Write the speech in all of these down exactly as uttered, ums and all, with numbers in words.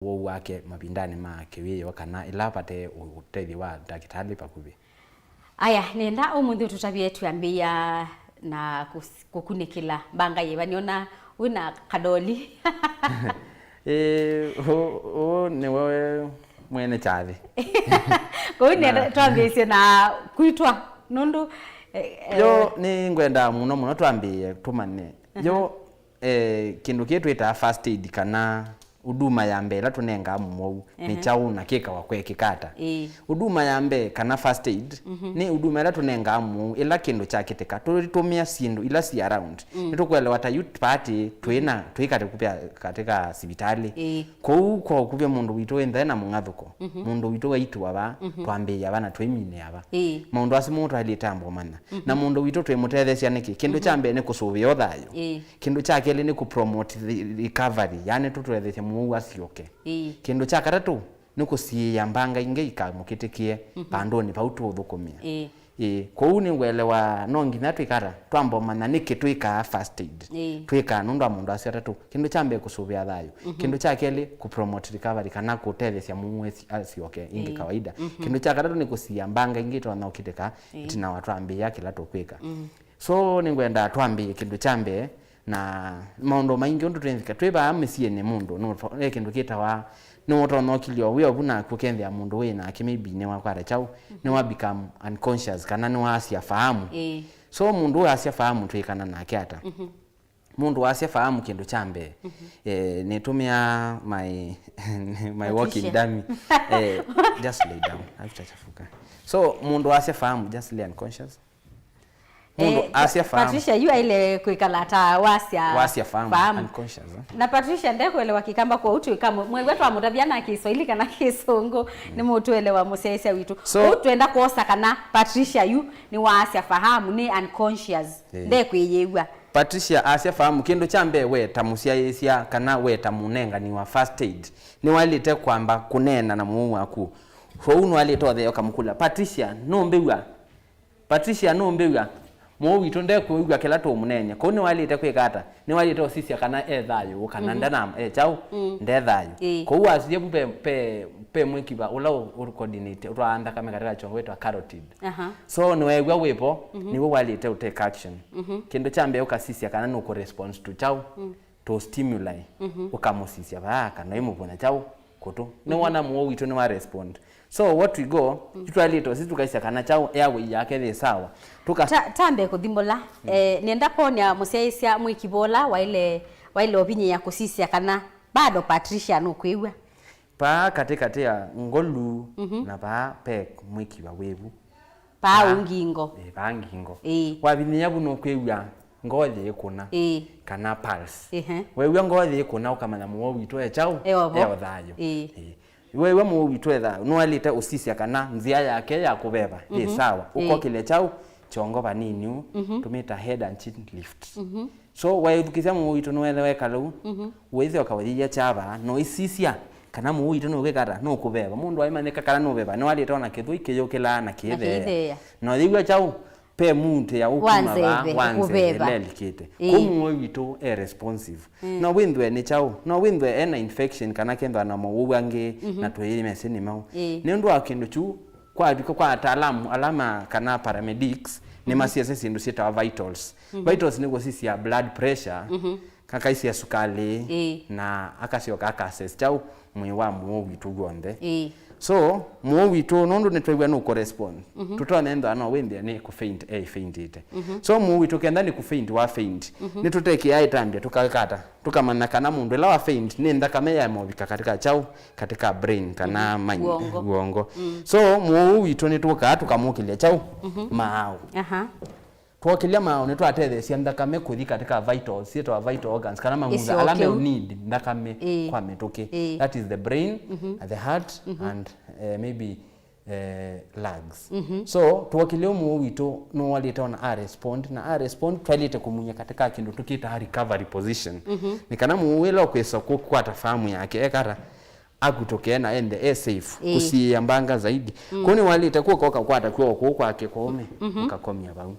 wou wake mavindanĩ ma kĩwĩoo kana ĩla vate ũtethyo wa ndakĩtalĩ vakuvĩ. Aya, nenda ũmũnthĩ ũtũtavye twĩambĩĩa na kũs- kũkunĩkĩla mbanga yĩva. Nĩona wĩna kadoli. Ĩĩ, ũ- ũũ nĩwe mwene kyathĩ. Kũu nĩ Na- twambĩĩsye na kwitwa nũndũ eh, eh, yo nĩ ngwendaa mũno mũno twambĩĩe tũmanye. Yo eh, kĩndũ kĩĩ twĩtaa first aid kana huduma ya mbee ĩla tũnengaa mũwau nĩ Ehe. kyaũ na kĩkawa kwekĩka ata? Ĩĩ. Huduma ya mbee kana first aid nĩ huduma ĩla tũnengaa mũwau ĩla kĩndũ kyakĩtĩka, tũitũmĩa syĩndũ ila si around. Nĩtũkũelewa ta yu party twĩ na twĩ katĩkupya katika sivitalĩ. Ĩĩ. Kũu kwa ũkuvya mũndũ witũ wĩ nthee na mũng'athũko, mũndũ witũ waitũa va, twambĩĩa va na twĩminĩa va. Ĩĩ. Maũndũ asu moo twaĩlĩte ambo manya. Na mũndũ witũ twĩmũtetheesya nĩkĩ? Kĩndũ kya mbee nĩ kũsũvĩa ũthayũ. Ĩĩ. Kĩndũ kya kelĩ nĩ kũ promote the recovery, yani tũtũtetheesya mũwau asyoke. Ĩĩ. Kĩndũ kya katatũ nĩ kũsiĩĩa mbanga ingĩ ikamũkĩtĩkĩe vandũnĩ vau tũũthũkũmĩa. Ĩĩ. Ĩĩ, kwoou nĩngũelewa no nginya twĩkata twamba ũmanya nĩkĩ twĩkaa first aid. Ĩĩ. Twĩkaa nũndũ wa mũndũ asu atatũ. Kĩndũ kya mbee kũsũvĩa thayũ. Kĩndũ kya kelĩ kũ promote recovery kana kũtetheesya mũwau asyoke ingĩ kawaida. Kĩndũ kya katatũ nĩ kũsiĩĩa mbanga ingĩ itonya ũkĩtĩka ĩtina wa twambĩĩa kĩla tũkwĩka. So nĩngwenda twambĩĩe kĩndũ kya mbee na maũndũ maingĩ ũndũ twĩnzika twĩ vaa mĩsyĩnĩ mũndũ no- e kĩndũ kĩtawa nĩwotonya ũkilya wĩ ovu naku ũkethĩa mũndũ wĩ nake maybe nĩwakwata kyaũ nĩwa become unconscious kana nĩwaasya fahamu. Ĩĩ. So mũndũ ũyũ asya fahamu twĩkana nake ata? Mũndũ wasya fahamu kĩndũ kya mbee eh, nĩtũmĩa my, my walking Patricia. Dummy eh, just lay down after chafuka. So mũndũ wasya fahamu just lay unconscious. Mũndũ Eh, asya fahamu. Patricia yu aile kwĩkala ta wasya Wasya fahamu, fahamu. Unconscious eh? Na Patricia ndekuelewa kĩkamba kwa ũtwĩka mwĩw'a twamũtavya na kĩswaili kana kĩsũngũ nĩ mũtũelewa mũsyaĩsya witũ. So- Ũu twenda kwosa kana Patricia yu nĩ waasya fahamu nĩ unconscious. Eh. Ndekwĩyĩw'a. Patricia asya fahamu kĩndũ kya mbee we ta mũsyaĩĩsya kana we ta mũnengani wa first aid nĩwaĩlĩte kwamba kũneena na mũwau waku. Kwoou nĩwaĩlĩte ũthea ũkamũkũlya Patricia nũmbĩw'a? Patricia nũmbĩw'a? Mũwau witũ ndekwĩw'a kĩla tũũmũneeny'a. Kwoou nĩwaĩlĩte kwĩka ata? Nĩwaĩlĩte ũsisya kana e thayũ kana ndana e kyaũ? Nde thayũ. Ĩĩ. Kwoou wasisya vu pe, pe, pe mwĩkiva ũla ũ- ũ coordinate ũtwaa nthakame katika kyongo wĩtwa carotid. Aha. So nĩweew'a wĩvo nĩw'o waĩlĩte ũtake action. Kĩndũ kya mbee ũkasisya kana nũkũ respond to kyaũ? To stimuli. Ũkamũsisya vaa kana ĩmũvũnya kyaũ? Kũtũ. Nĩwona mũwau witũ nĩwa respond. So what we go, yu twaĩlĩte ũsi tũkaisya kana kyaũ airway yake yĩ sawa. Tũka- Ta- tambe kũthimũla eh, nenda kwony'a mũsyaĩĩsya mwĩkiva ũla waile waile ũvinyĩĩa kũsisya kana bado Patricia nũkwĩw'a. Paa katĩkatĩ ya ngolu na paa pe mwĩkiva wĩvu. Paa Paa. Ũngingo. Ĩ, paa ngingo. Ĩĩ. Wavinyĩa vu nũkwĩw'a ngoo yĩkũna Ĩĩ. Kana pulse. Ĩhe. Wew'a ngoo yĩkũna ũkamanya mũwau witũ e kyaũ? E o vo. E o thayũ. Ĩĩ. Ĩĩ. Wew'a mũwau witũ e thayũ nũaĩlĩte ũsisya kana nzĩa yake ya kũveva yĩ sawa. Ĩĩ. Ũkokĩlya kyaũ? Kyongo vanini ũu tũmĩta head and chin lift. So waĩthukĩsya mũwau witũ nũethĩwa ekala ũu, wĩthĩa ũkawĩyĩya kyava, no ĩsisya kana mũwau witũ nũkwĩka ata, nũkũveva. Mũndũ aimanyĩka kana nũveva, nĩwaĩlĩte ona kĩthũi kĩyũkĩlaa na kĩĩtheea. Kĩĩtheea. Na ũyĩw'a kyaũ? Pe mũutĩ ya ũkuma vaa, nzeve, wa nzeve, ũkũveva. Ĩla ĩlikĩte. Ĩĩ. Kũu mũwau witũ e responsive. No wĩnthwe nĩ kyaũ? No wĩnthwe ena infection kana kethwa na mowau angĩ na twĩĩ mesĩ nĩ mau. Ĩĩ. Nĩ ũndũ wa kĩndũ kyu, kwa, kwa ataalamu ala ma, kana paramedics, nĩ masiasya syĩndũ syĩtawa vitals. Vitals nĩ kũsisya blood pressure, kakaisya sukalĩ, Ĩĩ. na akasyoka aka assess kyaũ mwĩĩ wa mũwau witũ w'onthe. Ĩĩ. So, mũwau witũ, nũndũ nĩtwew'a nũkũ respond, tũtonenthwa no wĩnthĩa nĩ kũ faint, e faintĩte. So, mũwau witũ kenda nĩ kũ faint, wa faint, nĩtũtekĩaa ĩtambya, tũkakata, tũkamanya kana mũndũ ĩla wa faint nĩ nthakame ya movika katika kyaũ, katika brain, kana mind, W'ongo. W'ongo. So, mũwau witũ nĩtũkaa tũkamũkĩlya kyaũ, maaũ. Aha. Twokĩlya maaũ nĩtwatetheesya nthakame kũthi katika vitals, syĩtawa vital organs, kana mang'utha ala Ĩsyokeu. Meũ need nthakame Ĩĩ. Kwa mĩtũkĩ. Ĩĩ. That is the brain, the heart, and eh, maybe eh, lungs. So twokĩlya ũmwe witũ nũwalĩte ona a respond, na a respond twaĩlĩte kũmunya katika kĩndũ tũkĩtaa recovery position. Nĩ kana mũwau ĩla ũkwĩsa kũkwata famu yake ekata akutũke na ende e safe, Ĩĩ. Kũsiĩĩa mbanga zaidi. Kũu nĩwaĩlĩte kũka ũkakwata kw'oko kũu kwake kũũme, ũkakomya vau.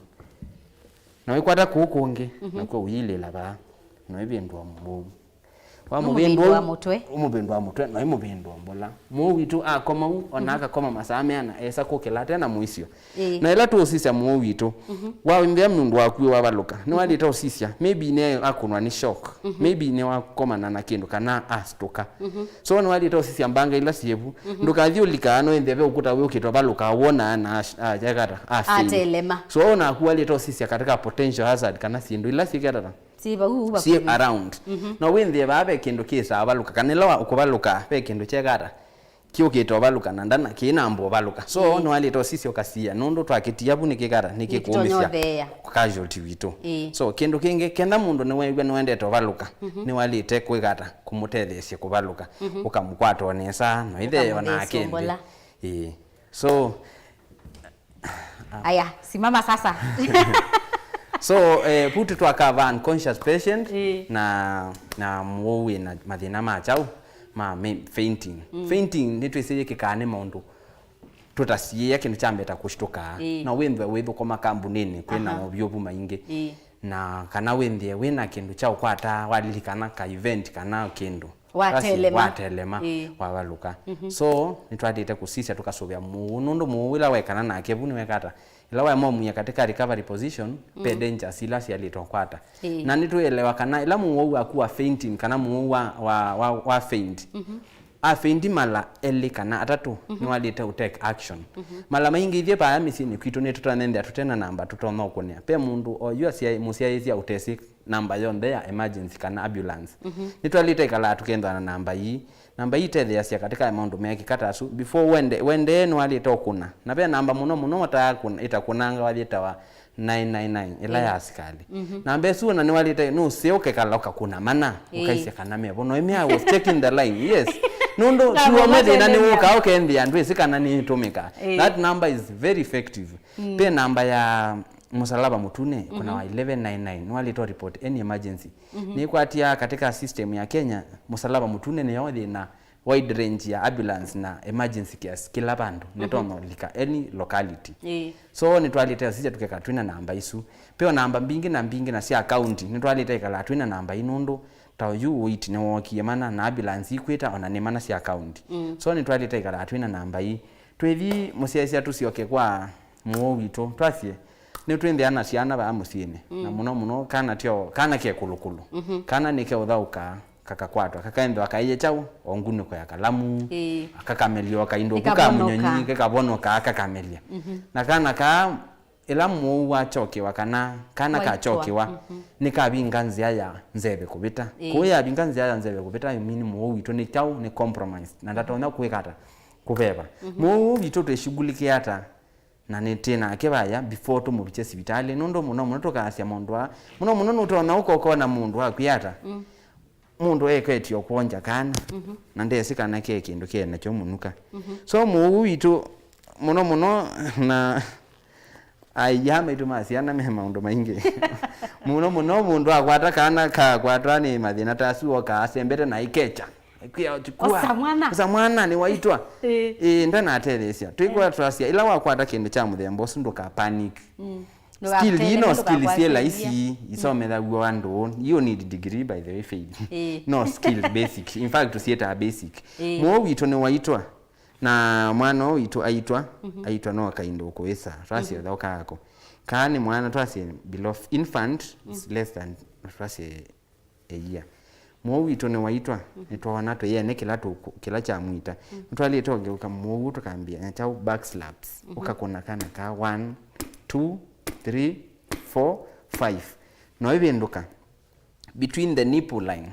Na wĩkwata kũu kũngĩ, nakw'o ũyilĩla vaa, na wĩvĩndũa mũwau. Wa mũvĩndũ wa mũtwe. Mũvĩndũ wa mũtwe, na mũvĩndũ wa mbola. Mũũ witũ akoma u, ona akakoma masaa meana, esa kũkĩla ate na mũisyo. Ĩĩ. Na ĩla tũũsisya mũũ witũ, wawĩmbĩa mũndũ waku wavalũka, nĩwaĩlĩte ũsisya, maybe nĩ akũnwa nĩ shock, maybe nĩwakomana na kĩndũ kana astũka. So nĩwaĩlĩte ũsisya mbanga ila syĩvu, ndũkathi ũlikaa no ĩnthĩe ve ũkũta wĩũkĩte ũvalũka, wona na ash-, a-, yakata, a faint. Atelema. So onaku waĩlĩte ũsisya katika potential hazard kana syĩndũ ila syĩkatata. Syĩ vau, vau syĩ vakuvi around. Na wĩnthĩe vaa ve kĩndũ kĩsaa valũka, kana ĩla wa-, ũkũvalũka ve kĩndũ kyekata kĩũkĩte ũvalũka na ndana kĩĩ namba ũvalũka. So nĩwaĩlĩte ũsisya ũkasia, nũndũ twakĩtia vu nĩkĩkata, nĩkĩkũũmĩsya nĩkĩkũũmĩsya casualty witũ. Ĩĩ. So kĩndũ kĩngĩ, kenda mũndũ nĩweew'a nĩwendete ũvalũka, nĩwaĩlĩte kwĩkata kũmũtetheesya kũvalũka. Ũkamũkwata o nesa, no ĩthee ona ũkamũtheesya akende. Mbola. Ĩĩ. So, aya, simama sasa. So, eh, vu tũtwakava unconscious patient, ĩĩ, na, na mũwau wĩna mathĩna ma kyaũ, ma me-, fainting. Fainting nĩtwĩsĩ yĩkĩkaa nĩ maũndũ tũtasiĩĩa, kĩndũ kya mbee ta kũshtuka. Ĩĩ. Na wĩthwe wĩthũkũma kambunĩnĩ kwĩna movyũvu maingĩ. Ĩĩ. Na kana wĩnthĩe wĩna kĩndũ kya ũkwata, walilikana ka event kana kĩndũ. Watelema. Watelema, ĩĩ, wavalũka. So, nĩtwaĩlĩte kũsisya tũkasũvĩa mũwau, nũndũ mũwau ĩla wekana nake vu nĩwekata. Ĩla waemwa ũmwia katika recovery position, ve dangers ila syaĩlĩte ũkwata. Ĩĩ. Na nĩtwĩelewa kana ĩla mũwau waku wa fainting, kana mũwau wa, wa, wa, wa faint, a faint mala elĩ kana atatũ, nĩwaĩlĩte ũ take action. Mala maingĩ ithyĩ vaya mĩsyĩnĩ kwitũ nĩtũtanenthea tũte na namba tũtonya ũkũnĩa. Ve mũndũ oyu asyaĩ-, mũsyaĩĩsya ũtesĩ namba yonthe ya emergency kana ambulance. Nĩtwaĩlĩte ĩkalaa tũkethĩwa na namba ii. Namba ii itetheeasya katika maũndũ mekĩka ta asu. Before wende, wendee nĩwaĩlĩte ũkũna. Na ve namba mũno mũno ũtakũna-, ĩtakũnanga wathi ĩtawa nine nine nine, ĩla ya asikalĩ. Namba ĩsu ona nĩwaĩlĩte nũseo ũkekala ũkakũna mana, ũkaisya kana mevo. No ĩmwe, I was checking the line. Yes. Nũndũ na tiwa mũndũ mathĩna nĩwũkaa ũkethĩa ndwĩsĩ kana nĩtũmĩka. That number is very effective. Ve namba ya Mũsalaba Mũtune, kuna wa eleven nine nine, nĩwaĩlĩte report any emergency. Nĩkwatia katika system ya Kenya, Mũsalaba Mũtune nĩyo thĩna wide range ya ambulance na emergency cares kĩla vandũ, nĩtonolika any locality. Ĩĩ. So nĩtwaĩlĩte sisya tũkeka twĩna namba isu. Peo namba mbingĩ na mbingĩ na sya county, nĩtwaĩlĩte ĩkala twĩna namba ii nũndũ ta oyu ũiti nĩwookie mana na ambulance ikwĩta ona nĩ mana sya county. So nĩtwaĩlĩte ĩkala twĩna namba ii. Twĩthi mũsyaĩĩsya tũsyoke kwa mũwau witũ, twasye, nĩtwĩnthĩa na syana vaa mũsyĩnĩ, na mũno mũno kana tyo, kana ke kũlũkũlũ. Kana nĩkeũthaũkaa, kakakwatwa, kakaendewa kaĩye kyaũ, o ngunĩko ya kalamu, ĩĩ, kakamelya o kaindo ku ka mũnyonyi, kakavonoka, kakamelya. Na kana kaa, ĩla mũwau wakyokewa kana kana kakyokewa, nĩkavinga nzĩa ya nzeve kũvĩta. Ĩĩ. Kũu yavinga nzĩa ya nzeve kũvĩta, I mean mũwau witũ nĩ kyaũ, nĩ compromised, na ndatonya kwĩka ata, kũveva. Mũwau witũ twĩshughulikia ata? Na nĩ twĩ nake vaya before tũmũvikye sivitalĩ, nũndũ mũno mũno tũkaasya mũndũ aa, mũno mũno nũtonya ũka ũkona mũndũ akwĩa ata? Mũndũ eketio kwongya kana, na ndesĩ kana ke kĩndũ ke nakyo mũnuka. So mũwau witũ mũno mũno, na aia maitũ ma syana me maũndũ maingĩ. Mũno mũno mũndũ akwata kana kakwatwa nĩ mathĩna ta asu, oka asembete na ikecha. Kwĩa, chukua. Osa mwana. Osa mwana, nĩwaitwa. Ĩĩ. Ĩĩ, ndanatetheesya. Twĩkwatwasya, ĩla wakwata kĩndũ kya mũthemba ũsu, ndũka panic. Skill ii no skill syĩ laisi, isomethaw'o andũ. You need degree, by the way, fail. Ĩĩ. No skill basic. In fact, tũsyĩtaa basic. Ĩĩ. Mũwau witũ nĩwaitwa. Na mwana ũũ witũ aitwa, aitwa no kaindo kũĩsa. Twasye thauka ako. Kaa nĩ mwana, twasye below infant, is less than, twasye a year. Mũwau witũ nĩwaitwa, nĩtwaona tũyene kĩla tũkũ-, kĩla kyamwita. Nĩtwaĩlĩte ũngĩũka mũwau tũkambĩa, na kyaũ back slaps. Ũkakũna kana ka one, two, three, four, five. No ĩvĩndũka between the nipple line.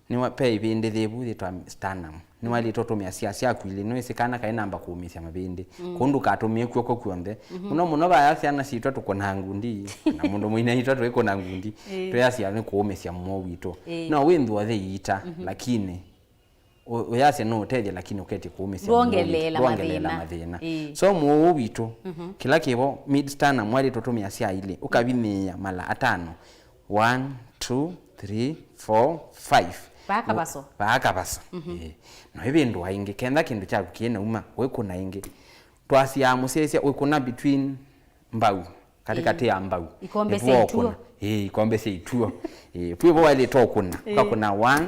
Nĩwa-, ve ĩvĩndĩ yĩvu yĩtwa sternum. Nĩwaĩlĩte ũtũmĩa sya syaku ilĩ. Nĩwĩsĩ kana kaĩ namba kũũmĩsya mavĩndĩ. Kũu ndũkatũmĩe kw'oko kw'onthe. Mũno mũno vaya syana sitũ tũkũnaa ngundi, na mũndũ mũina itũ twĩkũna ngundi. Ĩĩ. Twĩasya nĩ kũũmĩsya mũwau witũ. Ĩĩ. No wĩnthũa thĩ iita, lakini ũ-, ũyasya no ũtethya, lakini ũketye kũũmĩsya mũwau witũ. Ndwongeleela mathĩna. Ĩĩ. So mũwau witũ, kĩla kĩvo mid sternum mwaĩlĩte ũtũmĩa sya ilĩ, ũkavinyĩĩa mala atano. One, two, three, four, five. Vaa kavaso. Vaa kavaso. Ĩĩ. Na ĩvĩndũa ĩngĩ, kenda kĩndũ kyaku kĩnauma, wĩkũna ĩngĩ. Twasyaa mũsyaĩĩsya wĩkũna between mbau, katĩkatĩ ya mbau. Ikombe sya ituo. Ĩĩ, ikombe sya ituo. Ĩĩ, twĩ vo waĩlĩte ũkũna. Ĩĩ. Ũkakũna one,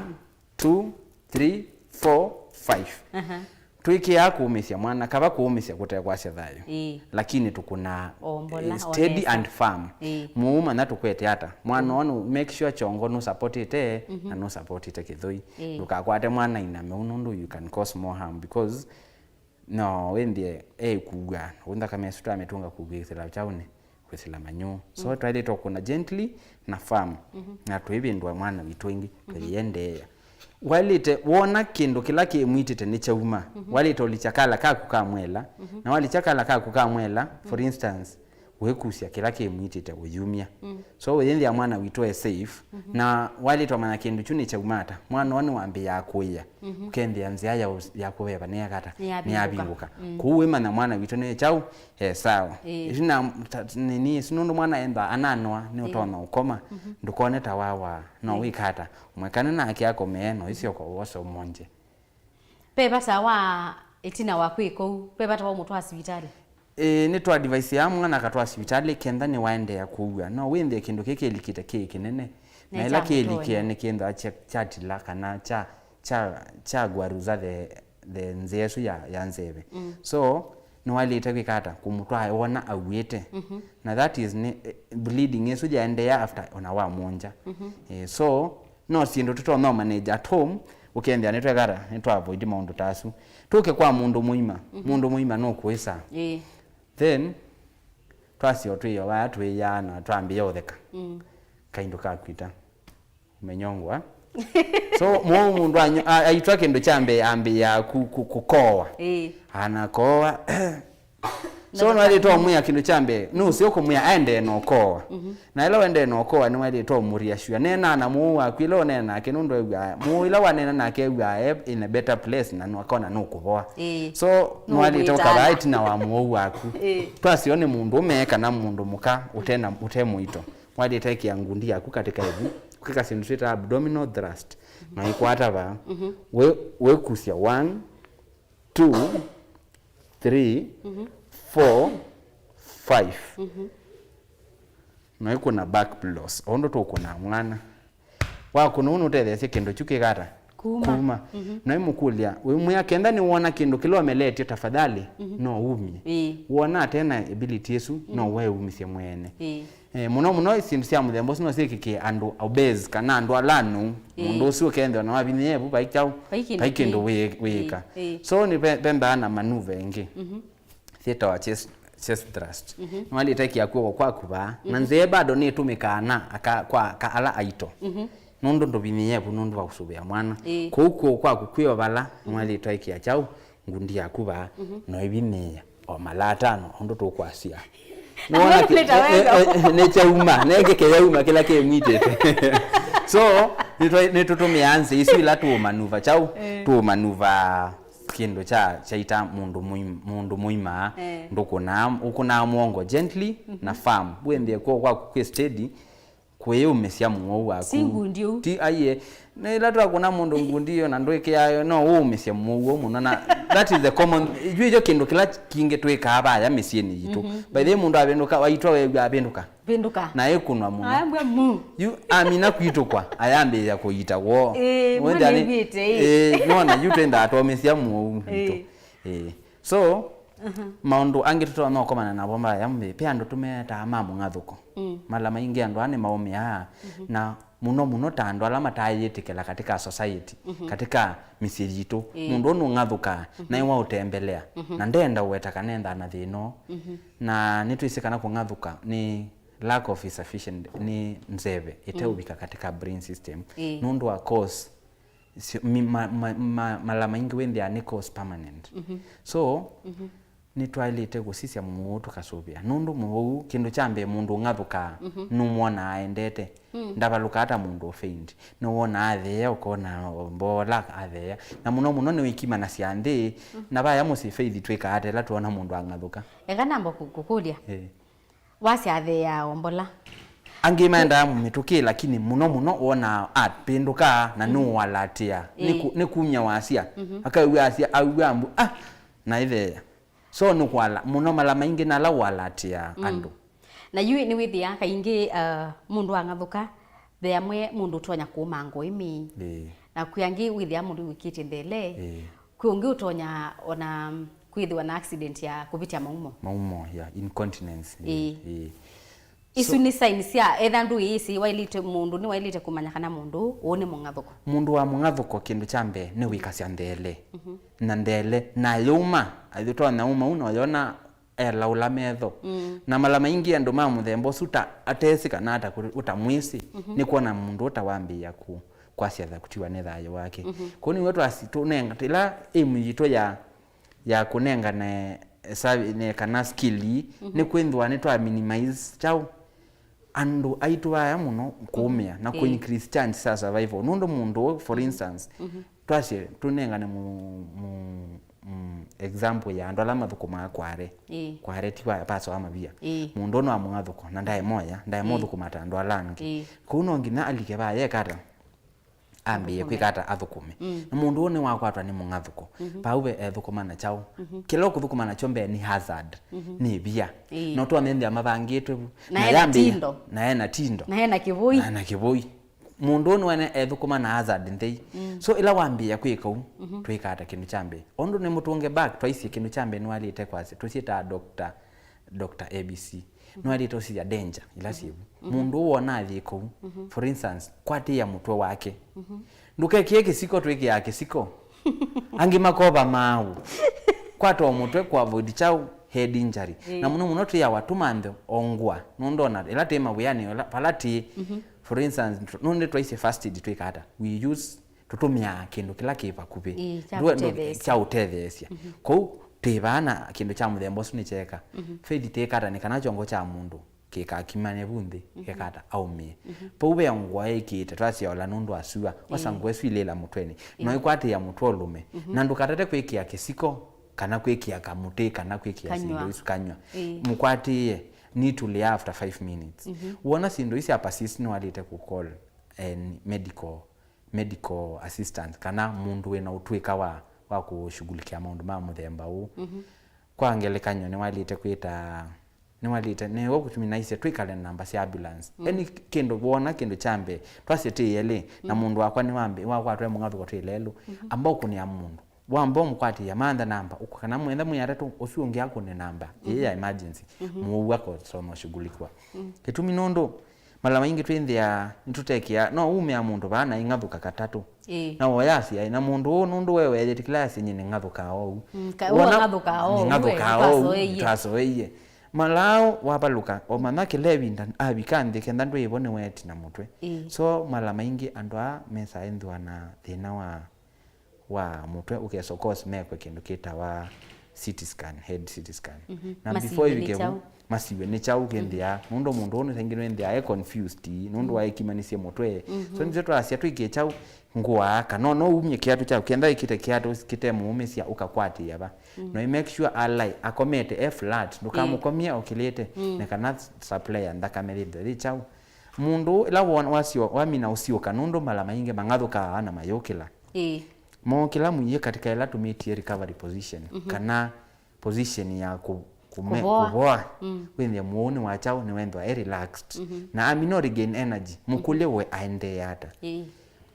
two, three, four, five. Aha. Twĩkĩaa kũũmĩsya mwana, kava kũũmĩsya kũtekwasya thayũ. Ĩĩ. Lakini tũkũnaa, o mbola, eh, steady honest and firm. Ĩĩ. Mũũmanya tũkwete ata. Mwana, mm, onu make sure kyongo nũsupportĩte, mhm, na nũsupportĩte kĩthũi. Ĩĩ. Ndũkakwate mwana ainame ũu nũndũ you can cause more harm because no wĩnthĩe eĩkuw'a, ũu nthakame ĩsu twamĩtũnga kũkwĩsĩla kyaũnĩ, kwĩsĩla manyũũ. So, mm, twaĩlĩte ũkũna gently na firm, mhm, na tũivĩndũa mwana witũ ĩngĩ, mhm, tũiendeea. Waĩlĩte wona kĩndũ kĩla kĩmwitĩte nĩkyauma, mhm, waĩlĩte ũlikya kala kaku ka mwela, mhm, na walikya kala kaku ka mwela, for, mm, instance, wĩkusya kĩla kĩmwitĩte ũyumya. Mm. So, ũyĩnthĩa mwana witũ e safe, mhm, na waĩlĩte ũmanya kĩndũ kyu nĩkyauma ata, mwana ũũ nĩwambĩĩaa kũĩa, mhm, ũkenthĩa nzĩa ya ũs-, ya kũveva nĩyakata, nĩyavingũka. Nĩyavingũka. Mm. Kũu wĩmanya mwana witũ nĩ kyaũ, e sawa. Ĩĩ. Ĩsu na, ta, nini, ĩsu nũndũ mwana embaa ananoa, nĩ, ĩĩ, ũtonya ũkoma, mhm, ndũkone ta wawaa, no, ĩĩ, wĩkata, mwekane nake akomee, no isyoka wose ũmonje. Ve vata wa ĩtina wa kwĩka ũu, ve vata wa ũmũtwaa sivitalĩ? Ĩĩ, nĩtũadviseaa mwana akatwaa sivitalĩ kenda nĩwaendeea kũua. No wĩnthĩe kĩndũ kĩĩ kĩlikĩte kĩ kĩnene. Na ĩla kĩlikĩe nĩkĩthĩawa kya, kyatila kana kya, kya, kyagwaruza the, the nzĩa ĩsu ya, ya nzeve. Mm. So, nĩwaĩlĩte kwĩka ata? Kũmũtwaa wona auĩte. Mhm. Na that is nĩ, eh, bleeding ĩsu yaendeea after ona wamwongya. Mhm. Eh, so, no syĩndũ tũtonya manage at home, ũkethĩa nĩtweka ata, nĩtwa avoid maũndũ ta asu. Tũke kwa mũndũ mũima, mhm, mũndũ mũima nũkwĩsa. Ĩĩ. Then, twasyo twĩo vaya twĩyaa na twambĩĩa ũtheka. Mm. Kaindũ kakwita. Ũmenyongwa. So, mũ-, mũndũ anyo-, a-, aitwa kĩndũ kya mbee ambĩĩa ku-, ku-, kũkowa. Ĩĩ. Anakowa. So, nwaĩlĩte ũmwĩa kĩndũ kya mbee, nũsĩ ũkũmwĩa aendee na ũkowa. Mhm. Na ĩla wendee na ũkowa, nĩwaĩlĩte ũmũria sure. Neenaa na mũũũ waku, ĩla ũneena nake, nũndũ ew'aa, mũũũ ĩla waneena nake ew'aa e in a better place, na nũ-, akona nũkũvoa. Ĩĩ. So, nũkwĩtana. Nwaĩlĩte ũkavaa ĩtina wa mũũũ waku. Ĩĩ. Twasyo nĩ mũndũũme kana mũndũ mũka ũte na, ũte mũito. Waĩlĩte ĩkĩa ngundi yaku katĩ ka ĩvu, ũkĩka syĩndũ twĩtaa abdominal thrust. Na ĩkwata vaa. Mhm. Wĩ-, wĩkusya one, two, three, mhm, four, five. Mhm. Na ĩkũna back blows. O ũndũ tũkũnaa mwana. Wakũna ũu nũtetheesye kĩndũ kyu kĩkata? Kuma. Kuma. Mhm. Na ĩmũkũlya, wĩmwĩa, kenda nĩwona kĩndũ kĩla ũmeletye, tafadhali, mhm, no umye. Ĩĩ. Wona ate na ability ĩsu, no, mhm, weumĩsye mwene. Ĩĩ. Eh, mũno mũno syĩndũ sya mũthemba ũsu no syĩkĩkĩe andũ obese kana andũ ala anũu. Ĩĩ. Mũndũ ũsu ũkethĩwa na wavinyĩĩa vu vai kyaũ, vai kĩndũ, vai kĩndũ kĩ-, wĩ-, wĩĩka. Ĩĩ, ĩĩ. So, nĩ ve-, vembeaa na manuva ĩngĩ. Mhm. Syĩtawa chest, chest thrust. Mhm. Nĩwaĩlĩte ĩkĩa kw'oko kwaku vaa. Na, mhm, nzĩa bado nĩtũmĩkaa na aka-, kwa aka-, ala aito. Mhm. Nũndũ ndũvinyĩĩa vu nũndũ wa kũsũvĩa mwana. Ĩĩ. Kũu kw'oko kwaku kwĩ o vala, mhm, nĩwaĩlĩte ĩkĩa kyaũ, ngundi yaku vaa, mhm, no ĩvinyĩĩa o mala atano, ũndũ tũkwasya. Nĩwona kĩ-, nĩkyauma, nengeke yauma kĩla kĩmwitĩte. So, nĩtwa-, nĩtũtũmĩaa nzĩa isu ila tũũmanuva kyaũ, eh, tũũmanuva kĩndũ kya, kyaita mũndũ mũim-, mũndũ mũima, eh, ndũkũnaa, ũkũnaa mũongo gently, mhm, na firm. Wĩnthĩe kw'oko kwaku kwĩ steady, kũyĩũmĩsya mũwau waku. Si ngundi ũu. Ti, aiye. Nĩ ĩla twakũna mũndũ ngundi ĩyo na ndwĩkĩayo, no ũũmĩsye mũwau mũno, na that is the common, yu ĩkyo kĩndũ kĩla kingĩ twĩkaa vaya mĩsyĩnĩ yitũ. Mhm. By the way, mũndũ avĩndũka, waitwa wew'a avĩndũka. Vĩndũka. Na ĩkũnwa mũno. Aya mbwa mu. Yu amina kwitũkwa, ayambĩĩa kũita woo. Ĩĩ, wenda nĩ, nĩwĩte, ĩĩ. Ĩĩ, nona yu twendaa twomĩsya mũwau witũ. Ĩĩ. Ĩĩ. So, mhm, maũndũ angĩ tũtonya ũkomana namo vaya nthĩ, ve andũ tũmetaa ma mũng'athũko. Mm. Mala maingĩ andũ aa nĩmaũmĩaa, mhm, na mũno mũno ta andũ ala matayĩtĩkĩla katika society, mhm, katika mĩsyĩ yitũ. Ĩĩ. Mũndũ ũũ nũng'athũkaa, mhm, naĩ waũtembelea, mhm, na ndenda ũweta kana endaa na thĩna ũũ. Mhm. Na nĩtwĩsĩ kana kũng'athũka nĩ lack of insufficient, nĩ nzeve ĩteũvika, mm, katika brain system. Ĩĩ. Nũndũ wa cause syo-, mi-, ma-, ma-, ma-, mala maingĩ wĩnthĩaa nĩ cause permanent. Mhm. So, mhm, nĩtwaĩlĩte kũsisya mũwau tũkasũvĩa. Nũndũ mũwau, kĩndũ kya mbee mũndũ ũng'athũkaa, mhm, nũmwonaa aendete. Mm. Ndavalũkaa ta mũndũ ũfaint. Nĩwonaa atheea, ũkona mboola atheea. Na mũno mũno nĩwĩkimanasya nthĩ, mm, na vaya mũsyĩ Faith twĩkaa ata ĩla twona mũndũ ang'athũka? Eka namba kũ-, kũkũlya. Eh. Wasya atheeaa o mbola. Angĩ maendaa mĩtũkĩ, lakini mũno mũno wonaa apĩndũka na, mm, nũũalatĩa. Nĩ, ĩĩ, kũ-, nĩ kumya wasya. Mhm. Akaw'a asya, aw'a mbu, ah, na ĩtheea. So nĩ kũala, mũno mala maingĩ nala ũalatĩa, mm, andũ. Na yu nĩwĩthĩaa kaingĩ, uh, mũndũ ang'athũka, ve amwe mũndũ ũtonya kũũmangwa ĩmĩ. Ĩĩ. Na kwĩ angĩ wĩthĩaa mũndũ wĩkĩte nthele. Ĩĩ. Kwĩ ũngĩ ũtonya ona kwĩthĩwa na accident ya kũvĩtya maumo. Maumo, yeah, incontinence. Ĩĩ. Ĩĩ. Isu nĩ signs sya, etha ndũĩsĩ, waĩlĩte, mũndũ nĩwaĩlĩte kũmanya kana mũndũ ũũ nĩ mũng'athũko. Mũndũ wa mũng'athũko, kĩndũ kya mbee nĩ wĩkasya nthele. Mhm. Na nthele, na yũma, ayũtonya ũma ũu, na ũyona elaũla metho. Mm. Na mala maingĩ andũ ma mũthemba ũsu ta atesĩ kana ata kũ-, ũtamwĩsĩ, mhm, nĩ kwona mũndũ ũtawambĩĩa ku-, kwasya tha-, kũtiwa nĩ thayũ wake. Mhm. Kũu nĩw'o twasi-, tũnenga, ĩla ĩmu yitũ ya, ya kũnengane, eh, savi-, ne-, kana skill ii, mhm, nĩ kwĩthĩwa nĩ twa minimize kyaũ andũ aitũ aya mũno kũũmĩa na kũ-, ĩĩ, increase chance sya survival. Nũndũ mũndũ ũũ, for, mhm, instance, mhm, twasye tũnengane mu-, mu-, mm, example ya andũ ala mathũkũmaa kware. Ĩĩ. Kware ti wa paso wa mavia. Ĩĩ. Mũndũ ũũ nĩ wa mũng'athũko, na ndaemoya, ndaemothũkũma ta andũ ala angĩ. Ĩĩ. Kũu no nginya alike vaa yekata ambĩĩe kwĩka ata athũkũme. Mm. Na mũndũ ũũ nĩwakwatwa nĩ mũng'athũko. Mhm. Vau ve ethũkũma na kyaũ? Mhm. Kĩla ũkũthũkũma nakyo mbee nĩ hazard. Mhm. Nĩ ĩvia. Ĩĩ. No twamethĩa mavangĩtwe vu. Na ena yambĩĩa tindo. Na ena tindo. Na ena kĩvũi. Na ena kĩvũi. Mũndũ ũũ nĩwene ethũkũma na hazard nthei. Mm. So ĩla wambĩĩa kwĩka ũu, mhm, twĩka ata kĩndũ kya mbee? Ũndũ nĩ mũtũnge back, twaisye kĩndũ kya mbee nĩwaĩlĩte kwasya, tũsyĩtaa doctor, doctor A B C. Nĩwaĩlĩte ũsisya danger ila syĩ vu. Mhm. Mũndũ ũũ wona athi kũu, mhm, for instance, kwatĩĩa mũtwe wake. Mhm. Ndũkekĩe kĩsiko, twĩkĩaa kĩsiko. Angĩ makova maaũ. Kwata o mũtwe kũ avoid kyaũ? Head injury. Ĩĩ. Na mũno mũno twĩawa tũmanthe o ngũa. Nũndũ ona ĩla twĩ mawĩanĩ, ĩla, vala twĩ, mhm, for instance, nũndũ twaisye first aid twĩka ata? We use, tũtũmĩaa kĩndũ kĩla kĩ vakuvĩ. Ĩĩ, kya kũtetheesya. Kya ũtetheesya. Mhm. Kwoou twĩ vaa na kĩndũ kya mũthemba ũsu nĩkyeka. Mhm. Faith tĩkata nĩ kana kyongo kya mũndũ kĩkakimane vu nthĩ, mhm, kekata aumĩe. Mhm. Vau ve ngũa ĩkĩĩte, twasyola nũndũ wa sua, osa, ĩĩ, ngũa ĩsu ilĩla mũtwenĩ. Ĩĩ. No ĩkwatĩĩa mũtwe ũlũme. Mhm. Na ndũkatate kwĩkĩa kĩsiko, kana kwĩkĩa kamũtĩ, kana kwĩkĩa syĩndũ isu kanyw'a. Ĩĩ. Mũkwatĩĩe, nĩtũlea after five minutes. Mhm. Wona syĩndũ isi sya persist nĩwaĩlĩte kũ call, eh, medical, medical assistance, kana mũndũ wĩna ũtw'ĩka wa, wa kũshughulikia maũndũ ma mũthemba ũũ. Mhm. Kwa ngelekany'o, nĩwaĩlĩte kwĩta, nĩwaĩlĩte, nĩwe ũkũtumi naisye twĩkale na namba sya ambulance. Mm. Any kĩndũ, wona kĩndũ kya mbee, twasye twĩ elĩ, na, mm, mũndũ wakwa nĩwambĩ-, wakwatwa e mũng'athũko twĩ lelũ, mhm, amba ũkũnĩa mũndũ. Wamba ũmũkwatĩĩa, mantha namba, ũkũ-, kana mwenda mwĩ atatũ, ũsu ũngĩ akũne namba ĩĩ ya, mhm, emergency, mhm, mũwau akosoma ũshughulikwa. Mm. Kĩtumi nũndũ mala maingĩ twĩnthĩaa nĩtũtekĩaa, no umĩa mũndũ vaa na ing'athũka katatũ. Ĩĩ. Na woya asyaĩ, na mũndũ ũũ nũndũ we weeyĩtĩkĩla asya nyie nĩng'athũkaa oou. Mm, ka-, wona, ũng'athũkaa oou, nĩng'athũkaa oou, twasoeie. Twasoeie. Mala aũ wavalũka, o manya kĩla ĩvinda avika nthĩ, kenda ndwĩ vo nĩwetina mũtwe. Ĩĩ. So mala maingĩ andũ aa mesaa ĩnthĩwa na thĩna wa wa mũtwe, ũkesa, of course, mekwe kĩndũ kĩtawa C T scan, head C T scan. Mhm. Na before masiw'e nĩ ĩvike kyaũ? Vu, masiw'e nĩ kyaũ kĩnthĩa, mhm, nũndũ mũndũ ũũ nĩsaingĩ nĩnthĩa e confused, nũndũ, mhm, waĩkimanisye mũtwe. Mhm. So nĩsyo twasya twĩkĩe kyaũ? Ngũa, kana no umye kĩatũ kyaku, kenda ĩkĩte kĩatũ kĩte mũũmĩsya ũkakwatĩĩa va. Mm. No make sure alai akomete e flat, ndũkamũkomie okĩlĩte, mm, na kana supply ya nthakame yĩthwe yĩ kyaũ. Mũndũ ũũ, ĩla wona, wasio, wamina ũsiũka, nũndũ mala maingĩ mang'athũkaa na mayũkĩla. Ĩĩ. Mookĩla mũiĩ katika ĩla tũmĩtie recovery position, mhm, kana position ya kũ-, kũme-, kũvoa. Kũvoa. Mm. Wĩthĩe mũũnĩ wa kyaũ nĩwethĩwa e relaxed. Mhm. Na amina regain energy, mũkũlye, mhm, we aendee ata. Ĩĩ.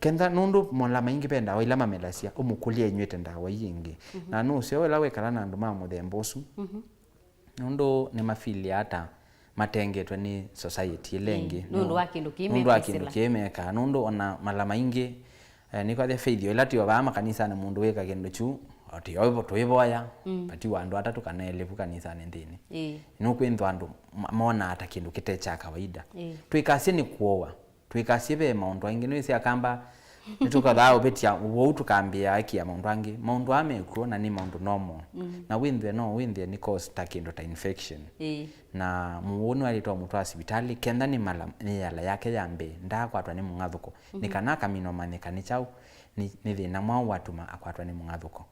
Kenda nũndũ mola maingĩ ve ndawa ila mamelasya, ũmũkũlye enyw'ĩte ndawa ii ĩngĩ. Mhm. Na nũseo ĩla wekala na andũ ma mũthemba ũsu, mhm, nũndũ nĩmafilĩaa ta matengetwe nĩ society ĩla ĩngĩ. Ĩĩ, nũndũ wa kĩndũ kĩĩ, nũndũ wa kĩndũ kĩĩ mekaa, nũndũ ona mala maingĩ, eh, nĩkwathe faith ĩla twĩ o vaa makanisanĩ, mũndũ wĩka kĩndũ kyu, o twĩ o tũivoya, mm, vatiwa andũ atatũ kana elĩ vu kanisanĩ nthĩnĩ. Ĩĩ. Nũkwĩthwa andũ ma-, monaa ta kĩndũ kĩte kya kawaida. Ĩĩ. Twĩkasye nĩ kũoa. Twĩkasye ve maũndũ angĩ, nĩwĩsĩ Akamba, nĩtũkathaa ũvĩtya ũwau tũkambĩĩa akia maũndũ angĩ. Maũndũ aa mekw'o na nĩ maũndũ normal. Mm. Na wĩnthĩe, no wĩnthĩe nĩ cause ta kĩndũ ta infection. Ĩĩ. Na mũwau nĩwaĩlĩte ũmũtwaa sivitalĩ, kenda nĩ mala, nĩ yala yake ya mbee, ndaakwatwa nĩ mũng'athũko. Nĩ, mhm, kana akamina ũmanyĩka nĩ kyaũ, nĩ, nĩ thĩna mwaũ watuma akwatwa nĩ mũng'athũko.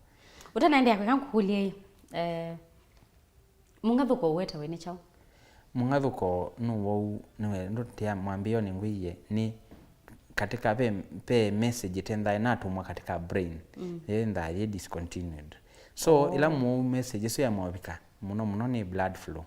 Ũtanaendeea kwĩka ngũkũlye, eh, Mũng'athũko ũwetawe nĩ kyaũ? Mũng'athũko nũwau, nĩwe ndũtea mwambĩĩonĩ ngwĩie, nĩ katika ve, ve message ĩtenthaa ĩnatũmwa katika brain, mm, yĩnthaa yĩ discontinued. So, oh, ĩla mũwau message ĩsu yamwavika, mũno mũno nĩ blood flow.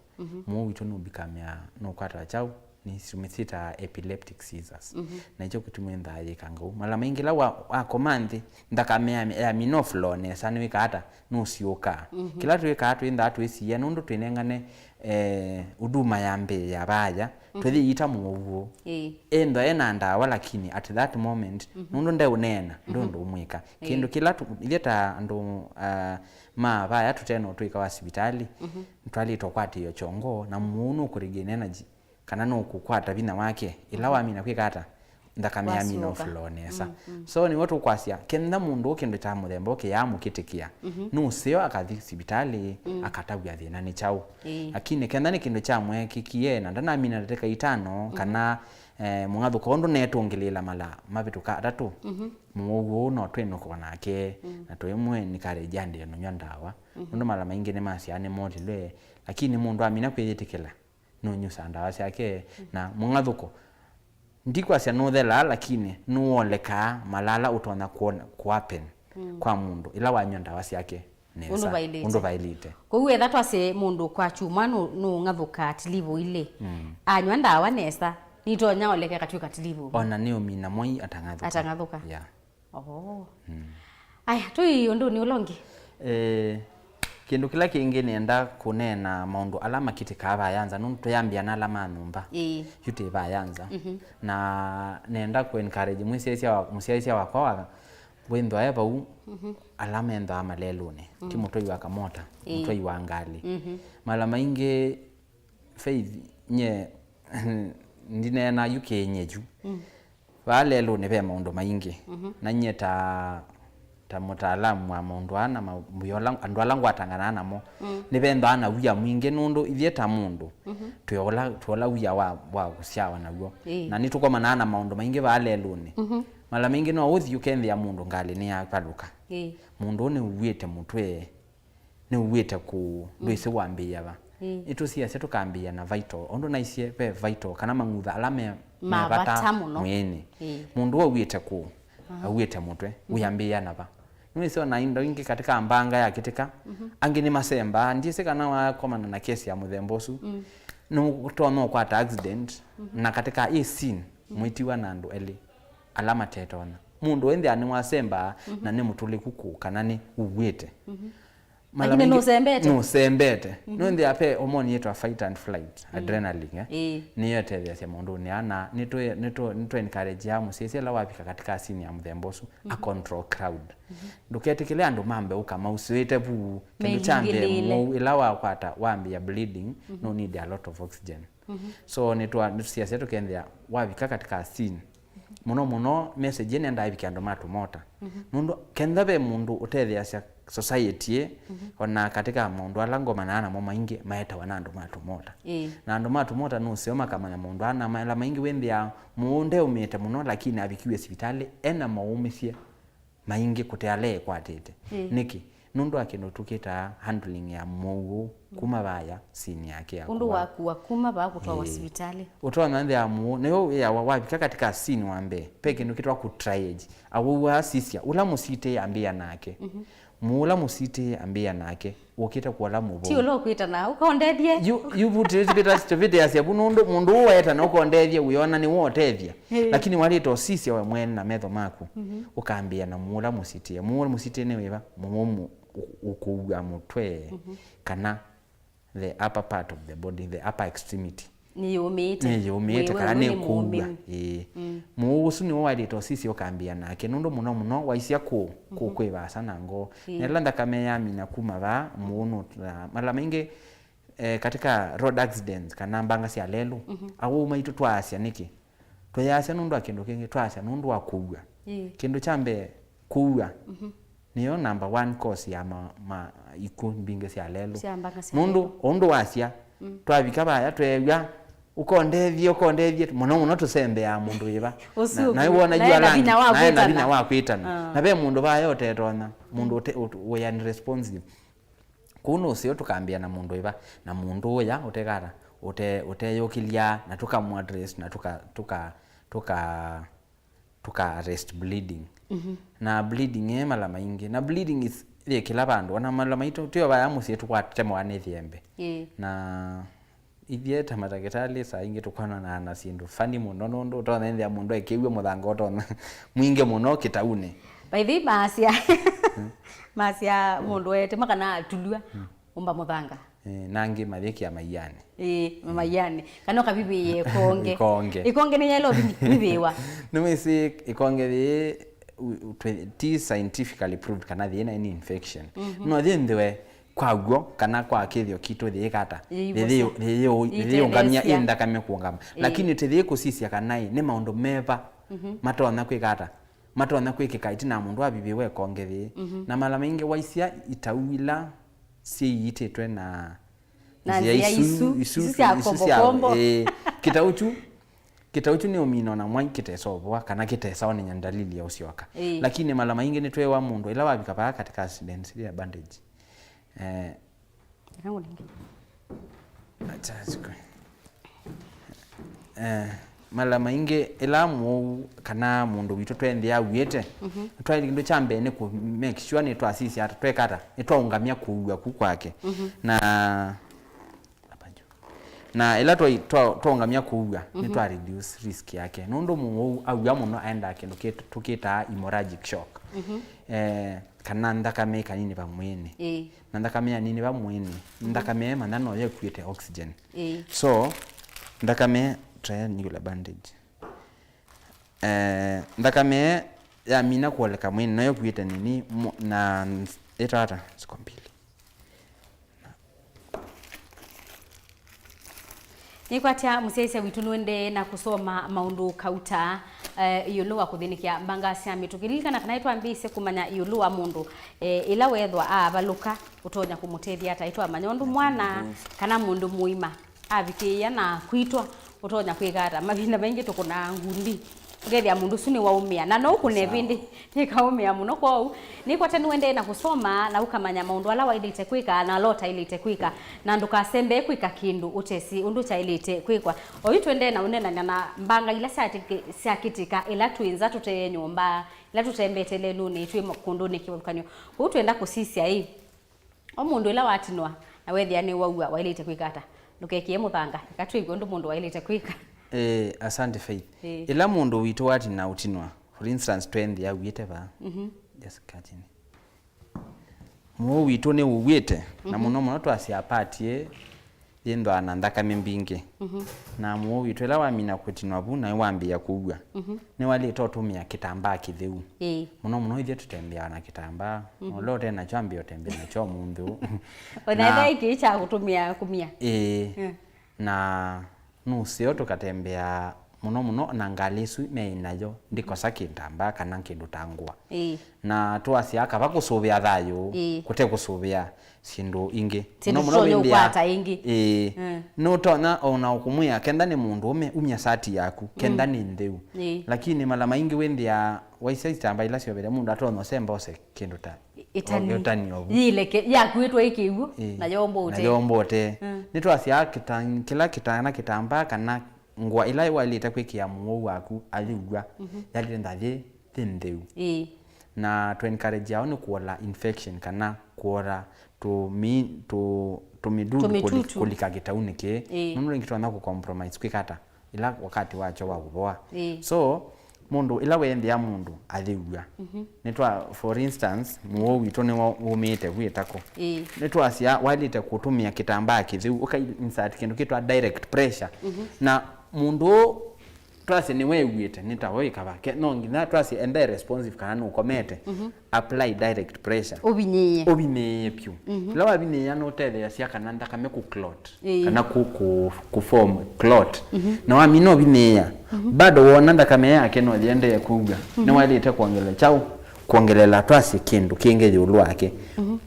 Mũu witũ nũbikamĩa nũkwata kyaũ, nĩ syũmĩ syĩtaa epileptic seizures. Na ikyo kĩtumi wĩnthaa yĩka ngau. Mala maingĩ ĩla wa, wakoma nthĩ, nthakame ya, yamina flow nesa, nĩwĩkaa ata? Nũsiũkaa. Kĩla twĩkaa, twĩnthaa twĩsiĩa nũndũ twĩnengane, eh, huduma ya mbee ya vaya, twĩthi ita mũwau ũũ. Ĩĩ. Ethwa ena ndawa, lakini at that moment, nũndũ ndeũneena, ndũndũ ũmwĩka. Kĩndũ kĩla tu, ithyĩ ta andũ, ah, ma vaya tũte na ũtũĩka wa sivitalĩ, nĩtwaĩlĩte ũkwatĩĩo kyongo, na mũwau nũkũregain energy, kana nũkũkwata vinya wake, ĩla wamina kwĩka ata? Nthakame yamina flow nesa. So, nĩw'o tũkwasya, kenda mũndũ kĩndũ kya mũthemba ũũ kĩyamũkĩtĩkĩa, nũseo akathi sivitalĩ, akatavw'a thĩna nĩ kyaũ. Lakini kenda nĩ kĩndũ kyamwekĩkie, na ndanamina ndatĩka itano, kana, eh, mũng'athũko ũndũ netũngĩlĩĩla mala mavĩtũka atatũ, mũwau ũũ no twĩnũka nake, na tũimũ encourage andĩe nũnyw'a ndawa. Nũndũ mala maingĩ nĩmasyaa nĩmotilwe, lakini mũndũ amina kwĩyĩtĩkĩla, nũnyusaa ndawa syake, na mũng'athũko, ndikwasya nũthelaa, lakini nũwolekaa mala ala ũtonya kwona kũhappen kwa mũndũ ĩla wanyw'a ndawa syake nesa, ũndũ vaĩlĩte. Kwoou etha twasye mũndũ kwa kyumwa nũ-, nũng'athũkaa tilivu ilĩ, anyw'a ndawa nesa, nitonya oleka katw'ĩka tilivu. Ona nĩũmina mwai atang'athũka. Atang'athũka. Yeah. Oh. Aya, tũi ũndũnĩ ũla ũngĩ. Eh, kĩndũ kĩla kĩngĩ nĩenda kũneena maũndũ ala makĩtĩkaa vaya nza, nũndũ tũyambĩa na ala ma nyũmba. Ĩĩ. Yu twĩ vaya nza. Na nĩenda kũ encourage mwĩsyaĩĩsya wa, mũsyaĩĩsya wakwa wa, wĩnthwa e vau, ala menthwaa malelũnĩ. Ti mũtwai wa kamota, mũtwai wa ngalĩ. Mala maingĩ, Faith, nye, ndineenaa yu kĩenyeju. Vaa lelũnĩ ve maũndũ maingĩ. Na nyie ta, ta mũtaalamu wa maũndũ aa na ma-, mũyo ala, andũ ala ngwatanganaa namo, nĩventhaa na wia mwingĩ nũndũ ithyĩ ta mũndũ, twĩ ola, twĩ ola wia wa, wa kũsyawa naw'o. Ĩĩ. Na nĩtũkomanaa na maũndũ maingĩ vaa lelũnĩ. Mala maingĩ no ũthi ũkethĩa mũndũ ngalĩ nĩyavalũka. Ĩĩ. Mũndũ ũũ nĩuĩte mũtwe. Nĩuĩte kũũ, ndwĩsĩ wambĩĩa va. Ĩĩ. Nĩtũsiasya tũkambĩĩa na vital. Ũndũ naisye ve vital, kana mang'utha ala me, me vata mũno mwĩĩnĩ. Ĩĩ. Mũndũ ũũ auĩte kũũ, auĩte mũtwe, wĩambĩĩa na va? Nĩwĩsĩ ona indo ingĩ katika mbanga ya kĩtĩka, angĩ nĩmasembaa. Ndyĩsĩ kana wakomana na kesi ya mũthemba ũsu. Nũtonya ũkwata accident, na katika ĩ scene, mwĩtiwa na andũ elĩ ala matetonya. Mũndũ wĩnthĩa nĩwasembaa, na nĩ mũtũlĩku kũũ, kana nĩ uĩte. Mala maingĩ nũsembete. Nũsembete. Nũnthĩa ve hormone yĩtwa fight and flight, adrenaline, eh? Ĩĩ. Nĩyo ĩtetheeasya maũndũnĩ aa, na nĩtũ, nĩtũ, nĩtũ encourage ya mũsyaĩĩsya ĩla wavika katika scene ya mũthemba ũsu, a control crowd. Ndũketĩkĩle andũ mambe ũka mausũĩte vu, kĩndũ kya mbee, mũwau ĩla wakwata, wambĩĩa bleeding, no need a lot of oxygen. So, nĩtwa-, nĩtũsiasya tũkethĩa wavika katika scene, mũno mũno message ĩĩ nĩendaa ĩvike andũ ma tũmota. Nũndũ kenda ve mũndũ ũtetheeasya society ĩĩ, ona katika maũndũ ala ngomanaa namo maingĩ maetawa na andũ ma tũmota. Ĩĩ. Na andũ ma tũmota nũseo makamanya maũndũ aa, na mala maingĩ wĩnthĩaa mũũnde ũmĩte mũno, lakini avikiw'e sivitalĩ ena maũmĩsye maingĩ kũte ala ekwatĩte. Ĩĩ. Nĩkĩ? Nũndũ wa kĩndũ tũkĩtaa handling ya mũwau ũũ kuma vaya scene yake ya ũndũ kũwa. Wakua kuma vaa kũtwawa sivitalĩ. Ũtonya nthĩ ya mũwau, nĩyo ya wa-, wavika katika scene wa mbee, ve kĩndũ kĩtwa kũ triage. Awau aa sisya, ũla mũsitĩe ambĩĩa nake. Mũwau ũla mũsitĩe ambĩĩa nake, ũkĩte kũola mũvau. Ti ũla ũkwĩtana, ũkondethye. Yu, yu vu tũvĩtĩasya vu nũndũ mũndũ ũũ waetana ũkondethye wĩona nĩwotethya. Ĩĩ. Lakini walĩte ũsisya we mwene na metho maku, ũkambĩĩa na mũwau ũla mũsitĩe. Mũwau ũla mũsitĩe nĩ wĩva? Mũwau mũ-, ũ-, ũkũua mũtwe, kana the upper part of the body, the upper extremity. Nĩyũmĩĩte. Nĩyũmĩĩte, kana nĩkũua. Ĩĩ. Mũwau ũsu nĩwe waĩlĩte ũsisya ũkambĩĩa nake, nũndũ mũno mũno waisya kũũ, kũũ kwĩ vaasa na ngoo. Ĩĩ. Na ĩla nthakame yamina kuma vaa, mũwau nũ-, na mala maingĩ, eh, katika road accidents kana mbanga sya lelũ, awau maitũ twaasya nĩkĩ? Tũyaasya nũndũ wa kĩndũ kĩngĩ, twaasya nũndũ wa kũua. Ĩĩ. Kĩndũ kya mbee, kũua nĩyo number one cause ya ma, ma, ikw'ũ mbingĩ sya lelũ. Sya mbanga sya lelũ. Nũndũ ũndũ wasya, twavika vaya tweew'a, ũkondethye, ũkondethye, mũno mũno tũsembeaa mũndũ wĩva. Ũsu na, naĩ wona naĩ yu na alangi, vinya wa naĩ na kwĩtana. Vinya wa kwĩtana. Ah. Na ve mũndũ vaya ũtetonya, mũndũ ũte, ũt-, ũya nĩ responsive. Kũu nũseo tũkambĩa na mũndũ ĩva, na mũndũ ũya ũtekata, ũte, ũteyũkĩlya, na tũkamũaddress, na tũka, tũka, tũka, tũka arrest bleeding. Mhm. Na bleeding ĩ mala maingĩ. Na bleeding is yĩ kĩla vandũ. Ona mala maitũ, twĩ o vaya mũsyĩ tũkwatemwa nĩ thiembe. Ĩĩ. Na ithyĩ ta matakĩtalĩ saa ingĩ tũkonanaa na syĩndũ funny mũno, nũndũ ũtonya ĩthĩa mũndũ ekĩw'e mũthanga ũtonya mwingĩ mũno kĩtaunĩ. By the way, maasya, maasya mũndũ etema kana atulw'a, ũmba mũthanga. Eh, na angĩ mathĩkĩa maianĩ. Ĩĩ, maianĩ. Kana ũkavivĩĩa ĩkonge. Ĩkonge. Ĩkonge nĩ yaĩle ũvivĩĩwa. Nĩwĩsĩ ĩkonge yĩĩ, u- u- twĩ- ti scientifically proved kana yĩna any infection. Mhm. No yĩnthĩwe kwa w'o kana kwa kĩthĩo kitũ yĩkata. Yĩivosya. Yĩyĩũngamya ĩ nthakame kũũngama. Ĩĩ. Lakini tĩyĩkũsisya kana ĩ, nĩ maũndũ meva matonya kwĩkata, matonya kwĩkĩka ĩtina mũndũ avivĩwe ĩkonge yĩĩ. Mhm. Na mala maingĩ waisya itau ila syĩiitĩtwe na na nzĩa isu, isu, isu sya kombokombo. Ĩĩ, kĩtau kyu, kĩtau kyu nĩ ũmino na mwai kĩtesa ũvoa kana kĩtesa onenya ndalili ya ũsyoka. Ĩĩ. Lakini mala maingĩ nĩtweewa mũndũ ĩla wavika vaa katika accident ya bandage. Eh, Eka ngũnenge. Acha sikwe. Eh, mala maingĩ ĩla mũu kana mũndũ witũ twenthĩa auĩte, mhm, twaĩle kĩndũ kya mbee nĩ kũ make sure nĩtwasisya ata, tweka ata, nĩtwaũngamya kũua ku kwake. Mhm. Na na ĩla twa- twa- twaũngamya kũua, mhm, nĩtwa reduce risk yake, nũndũ mũu aua mũno aendaa kĩndũ kĩt- tũkĩtaa hemorrhagic shock. Mhm. Eh, kana nthakame ĩkaninĩva mwĩĩnĩ. Ĩĩ. Na nthakame yaninĩva mwĩĩnĩ, mhm, nthakame manya no yĩkuĩte oxygen. Ĩĩ. So nthakame, try nĩkũla bandage. Eh, nthakame yamina kuoleka mwĩĩnĩ, no yĩkuĩte nini mo- na ĩtata siku mbili. Nĩkwatya mũsyaĩĩsya witũ nũendee na kũsoma maũndũ kauta, eh, ĩũlũ wa kũthĩnĩkĩa mbanga sya mĩtũkĩ. Lilikana kana nĩtwambĩĩsye kũmanya ĩũlũ wa mũndũ, eh, ĩla weethwa aavalũka, ũtonya kũmũtethya ata? Nĩtwamanya ũndũ mwana kana mũndũ mũima avikĩĩa na kwitwa, ũtonya kwĩka ata? Mavinda maingĩ tũkũnaa ngundi, ũkethĩa mũndũ ũsu nĩwaũmĩa, na no ũkũne ĩvĩndĩ, nĩkaũmĩa mũno. Kwoou nĩkwatya nũendee na kũsoma na ũkamanya maũndũ ala waĩlĩte kwĩka na ala ũtaĩlĩte kwĩka, na ndũkasembee kwĩka kĩndũ ũtesĩ ũndũ kyaĩlĩte kwĩkwa. Oyu tũendee na ũneenany'a na mbanga ila syatĩkĩ- syakĩtĩka ĩla twĩ nza tũtee nyũmba, ĩla tũtembete lenũnĩ, twĩ kũndũnĩ kĩvathũkany'o. Kwoou twenda kũsisya ĩ, o mũndũ ĩla watinwa na weethĩa nĩwaua, waĩlĩte kwĩka ata? Ndũkekĩe mũthanga. Eka twĩw'e ũndũ mũndũ waĩlĩte kwĩka. Eh, asante Faith. Eh. Ĩla mũndũ witũ watina ũtinwa, for instance, twenthĩa auĩte vaa. Mhm. Just kaa chini. Mũũ witũ nĩwauĩte, na, mhm, mũno mũno twasya part ĩ yĩthwaa na nthakame mbingĩ. Mhm. Na mũũ witũ ĩla wamina kũtinwa vu na wambĩĩa kũua, mhm, nĩwaĩlĩte ũtũmĩa kĩtambaa kĩtheu. Ĩĩ. Mũno mũno ithyĩ tũtembeaa na kĩtambaa. Mhm. Ũla ũte nakyo ambĩĩa ũtembea nakyo ũmũnthĩ ũũ. Ũnaetha ĩkĩ kya kũtũmĩa kũmia. Ĩĩ. Mm. Na nũseo tũkatembeaa mũno mũno na ngalĩ ĩsu meĩ nayo ndĩkosa kĩtambaa kana kĩndũ ta ngũa. Ĩĩ. Na twasya kava kũsũvĩa thayũ, ĩĩ, kũte kũsũvĩa syĩndũ ingĩ. Syĩndũ mũno mũno tũtonya wĩthĩa ũkwata ĩngĩ. Ĩĩ. Mm. Nũtonya ona ũkũmwĩa, kenda nĩ mũndũũme, umya sati yaku, kenda, mm, nĩ ntheu. Ĩĩ. Lakini mala maingĩ wĩthĩa waisya itambaa ila syovele mũndũ atonya ũsemba ose kĩndũ ta ĩtani. Ĩtani ovu. Yĩleke, yakuĩtwe ĩ kĩw'ũ, ĩĩ, na yombote. Na yombote. Mm. Nĩtwasyaa kĩta- kĩla kĩtana kĩtambaa kana ngũa ĩla waĩlĩte kwĩkĩa mũwau waku ayĩw'a, mhm, yaĩlĩte ndathi yĩ ntheu. Ĩĩ. Na tũ encourage ao nĩ kũola infection kana kũola tũmi- tũ- tũmĩdudu kũli- tũmĩtutu kũlika kĩtaunĩ kĩĩ. Ĩĩ. Nũndũ ĩngĩ tũtonya kũ compromise kwĩka ata ĩla wakati wakyo wa kũvoa. Ĩĩ. So, mũndũ ĩla weethĩa mũndũ ayĩw'a, mhm, nĩtwa, for instance, mũwau witũ nĩwũmĩĩte vu ĩtako. Ĩĩ. Nĩtwasya waĩlĩte kũtũmĩa kĩtambaa kĩtheu, ũka insert kĩndũ kĩtwa direct pressure. Mhm. Na mũndũ ũũ twasye nĩwew'ĩte, nĩ ta ũĩ kavake, no nginya twasye ende responsive kana nũkomete, mhm, apply direct pressure. Ũvinyĩĩe. Ũvinyĩĩe vyũ. Mhm. Ĩla wavinyĩĩa nũtetheeasya kana nthakame kũ clot, ĩĩ, kana kũ- kũ- kũ form clot. Mhm. Na wamina ũvinyĩĩa, mhm, bado wona nthakame yake no yĩendee kũw'a, mhm, nĩwaĩlĩte kwongele kyaũ? Kwongelela twasye kĩndũ kĩngĩ ĩũlũ wake. Mhm.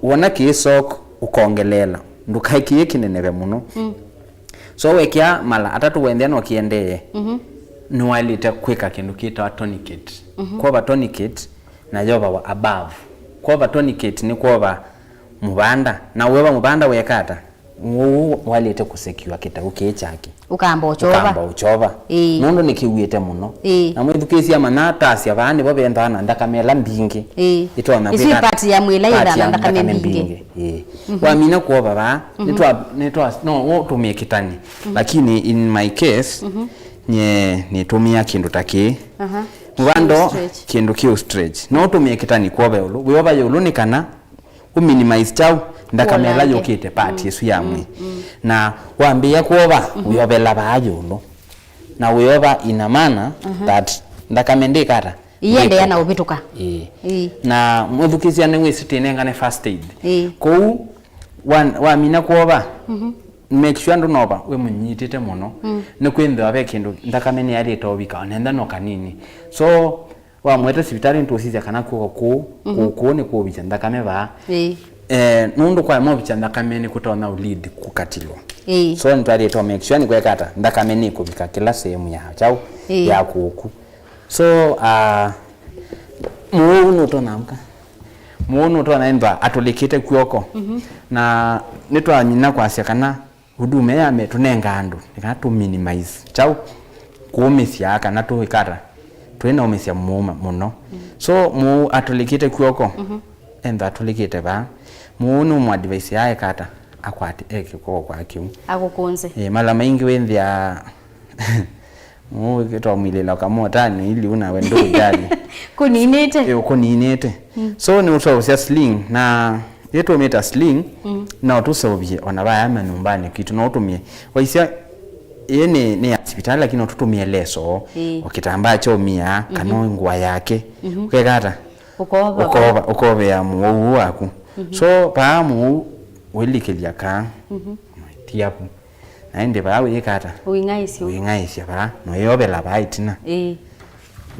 Wona kĩĩ shock ũkongeleela, ndũkaĩkĩe kĩneneve mũno. Mm. So wekĩa mala atatũ wendea no kĩendee, mhm, nĩwaĩlĩte kwĩka kĩndũ kĩtawa tourniquet. Mhm. Kwova tourniquet na yovawa above. Kwova tourniquet nĩ kwova mũvanda. Na wova mũvanda weka ata? Mũu waĩlĩte kũsekiwa kĩtau kĩĩ kyake. Ũkamba ũkyova. Ũkamba ũkyova. Ĩĩ. Nũndũ nĩkĩuĩte mũno. Ĩĩ. Na mwĩthukĩĩsya mana tasya vaa nĩvo vendaa na nthakame ĩla mbingĩ. Ĩĩ. Ĩtonya kwĩka part ya mwĩĩ ĩla yĩthaa na nthakame mbingĩ. Ĩĩ. Wamina kwova vaa, nĩtwa, nĩtwa, no ũtũmĩe kĩtani. Lakini in my case, nye nĩtũmĩa kĩndũ ta kĩĩ. Aha. Mũvando, kĩndũ kĩũ stretch. No ũtũmĩe kĩtani kwova ĩũlũ. Wĩova ĩũlũ nĩ kana ũ minimize kyaũ, nthakame ĩla yũkĩte part ĩsu ya mwĩĩ. Na wambĩĩa kwova, wĩovela vaa ĩũlũ. Na wĩova in a manner that nthakame ndĩkata, ĩendeea na ũvĩtũka. Ĩĩ. Ĩĩ. Na mwĩthukĩĩsya nĩwĩsĩ twĩnengane first aid. Ĩĩ. Kwoou wa, wamina kwova, make sure ndũnova wĩmũnyitĩte mũno. Nĩkwĩthĩwa ve kĩndũ nthakame nĩyaĩlĩte ũvika, onentha no kanini. So, wamũete sivitalĩ nĩtũũsisya kana kw'oko kũũ, kũũ, kũũ nĩkũũvikya nthakame vaa. Ĩĩ. Eh, nũndũ kwaema ũvikya nthakame nĩkũtonya ũlead kũkatilwa. Ĩĩ. So nĩtwaĩlĩte make sure nĩkweka ata nthakame nĩkũvika kĩla sehemu ya kyaũ, ĩĩ, ya kũũku. So, ah, mũu nũtonya amka. Mũu nũtonya ĩndwa atũlĩkĩte kw'oko. Na nĩtwanyina kwasya kana huduma ya me tũnenga andũ nĩ kana tũ minimize kyaũ, kũũmĩsya kana tũikata twĩnaũmĩsya mũu mũno. So mũu atũlĩkĩte kw'oko, enda atũlĩkĩte vaa, mũu nĩ ũmũ advise aekata akwate eke kw'oko kwa kĩu. Akũkũnze. Ĩĩ, mala maingĩ wĩnthĩa mũu ĩkĩtwa mwilĩla kamotani ili unawe ndũkũjali. Kũninĩte. Ĩĩ, ũkũninĩte. So nĩ ũtwaũsya sling na ĩtũmĩta sling, no tũseũvye ona vaya manyũmbanĩ kwitũ no ũtũmĩe. Waisya ĩĩ nĩ, nĩ ya sivitalĩ lakini no tũtũmĩe leso, ĩĩ, o kĩtambaa kya ũmia kana o ngũa yake. Ũkeka ata? Ũkova. Ũkova, ũkovea mũu waku. So vaa mũu ũilikĩlya kaa. Tiapu. Na ĩndĩ vaa wĩĩka ata? Ũing'aĩsya. Ũing'aĩsya vaa, na ũyovela vaa ĩtina. Ĩĩ.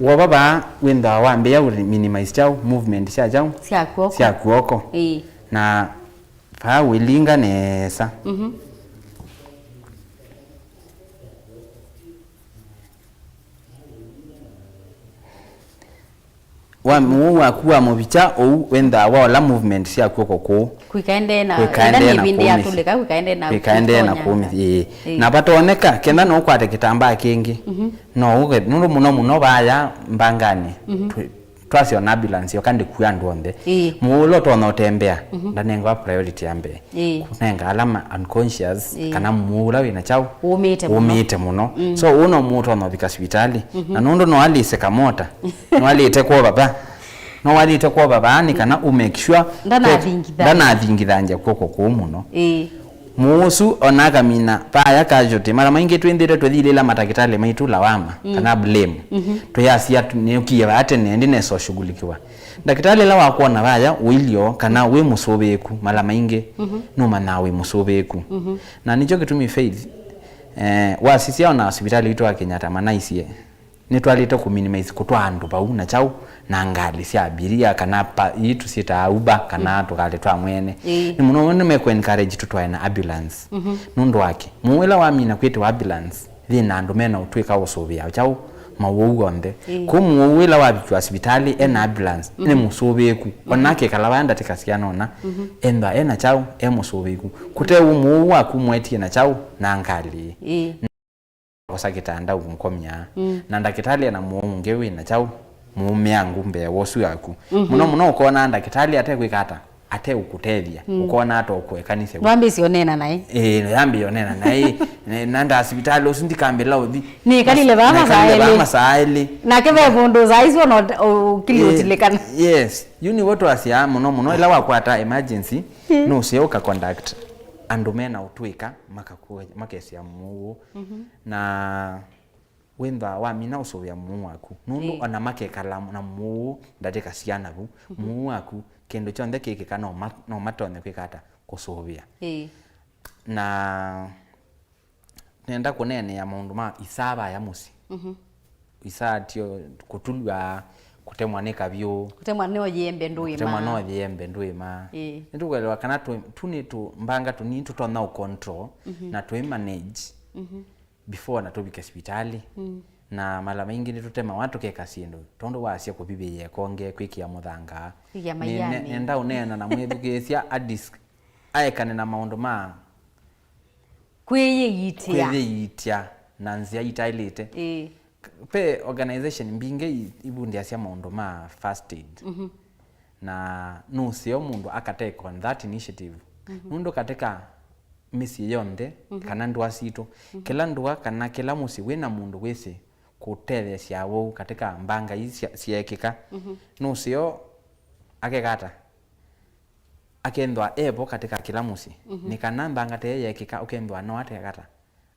Wova vaa, wĩnthaa wambĩĩa ũ minimize kyaũ, movement sya kyaũ? Sya kw'oko. Sya kw'oko. Ĩĩ. Na vaa ũilinga nesa. Wa mũu waku wa mũvikya ũu wĩnthaa waola movement sya kw'oko kũũ. Kwĩkaendee na, kwĩkaendee na ĩndĩ atũlĩka, kwĩkaendee na, kwĩkaendee na kũũmĩthya, ĩĩ. Ĩĩ. Na vatoneka, kenda no ũkwate kĩtambaa kĩngĩ, no ũke, nũndũ mũno mũno vaya mbanganĩ, twĩ, twasya ona ambulance yoka ndĩkua andũ onthe. Ĩĩ. Mũu ũla ũtonya ũtembea, ndanengawa priority ya mbee. Ĩĩ. Kũnenga ala ma unconscious, ĩĩ, kana mũu ũla wĩna kyaũ? Wũmĩte mũno. Wũmĩte mũno. So ũu no mũu ũtonya ũvika sivitalĩ. Na nũndũ no alĩse kamota, no alĩte kwova va. No walĩte kwova vaa nĩ kana u make sure ndanathingithangya, ndanathingithangya kw'oko kũũ mũno. Ĩĩ. Mũu ũsu ona akamina vaya casualty. Mara maingĩ twĩnthĩte tũthilĩla matakĩtalĩ maitũ lawama kana blame. Twĩyasya nĩũkie vaa tene ndinesa ũshughulikiwa. Ndakĩtalĩ ĩla wakwona vaya ũilyo kana wĩ mũsũvĩĩku, mala maingĩ nũmanyaa wĩ mũsũvĩĩku. Na nĩkyo kĩtumi Faith, eh, wasisya ona sivitalĩ witũ wa Kenyatta manaisye nĩtwaĩlĩte kũ minimize kũtwaa andũ vau na kyaũ na ngalĩ sya abiria kana pa, ii tũsyĩtaa Uber kana tũkalĩ twa mwene. Ĩĩ. Nĩ mũno nĩmekũ encourage tũtwae na ambulance. Nũndũ wake, mũu ĩla wamina kwĩtĩwa ambulance, yĩna andũ mena ũtw'ĩka ũsũvĩa kyaũ mawau onthe. Ĩĩ. Kwoou mũu ĩla wavikiwa sivitalĩ ena ambulance, nĩ mũsũvĩĩku. Ona akekala vaya ndatĩka siana ũna, enda ena kyaũ, e mũsũvĩĩku. Kũte ũu mũu waku mwetie na kyaũ na ngalĩ. Ĩĩ. Osa kĩtanda ũmũkomya. Na ndakĩtalĩ ena mũu ũngĩ wĩna kyaũ, mũũmĩangu mbee wa ũsu waku. Mũno mũno ũkona ndakĩtalĩ atekwĩka ata, ateũkũtethya. Ũkona ata ũkũekanisya. Ndwambĩĩsye ũneena naĩ. Ĩĩ, yambĩĩa ũneena naĩ. Ne- nanda sivitalĩ ũsu ndikambĩla ũthi. Nĩkalile vaa masaa elĩ. Nĩkalile vaa masaa elĩ. Nake ve vũndũ saa isu ona ũt- ũkili ũtilĩkana. Yes. Yu nĩw'o twasyaa mũno mũno ĩla wakwata emergency, nũseo ũka conduct andũ mena ũtw'ĩka makakũe- makesya mũu. Na wĩthwa wamina ũsũvĩa mũu waku. Nũndũ ona makekala na mũu ndatĩka siana vu, mũu waku, kĩndũ kyonthe kĩkĩka no ma- no matonye kwĩka ata kũsũvĩa. Ĩĩ. Na nenda kũneenea maũndũ ma isaa vaya mũsyĩ. Isaa tio kũtulw'a, kũtemwa nĩ kavyũ. Kũtemwa no yĩembe ndũĩma. Kũtemwa no yĩembe ndũĩma. Ĩĩ. Nĩtũkũelewa kana tũ- tu nĩ tũmbanga tũnini tũtonya ũcontrol na twĩ manage before na tũvike sivitalĩ. Na mala maingĩ nĩtũtemawa tũkeka syĩndũ tondũ wasya kũvivĩĩa ĩkonge, kwĩkĩa mũthanga. Kwĩkĩa maianĩ. Nenda ũneena na mwĩthukĩĩsya adis- aekane na maũndũ ma Kwĩyĩitĩa. Kwĩyĩitya na nzĩa itaĩlĩte. Ĩĩ. Ve organization mbingĩ i- ivundĩasya maũndũ ma first aid. Mhm. Na nũseo mũndũ aka take on that initiative. Mhm. Nũndũ katika mĩsyĩ yonthe, mhm, kana ndũa sitũ, mhm, kĩla ndũa kana kĩla mũsyĩ wĩna mũndũ wĩsĩ kũtetheesya wou katika mbanga ii sya- syeekĩka, mhm, nũseo akeka ata? Akethwa evo katika kĩla mũsyĩ. Mhm. Nĩ kana mbanga ta ĩyo yeekĩka, ũkethwa no ateka ata?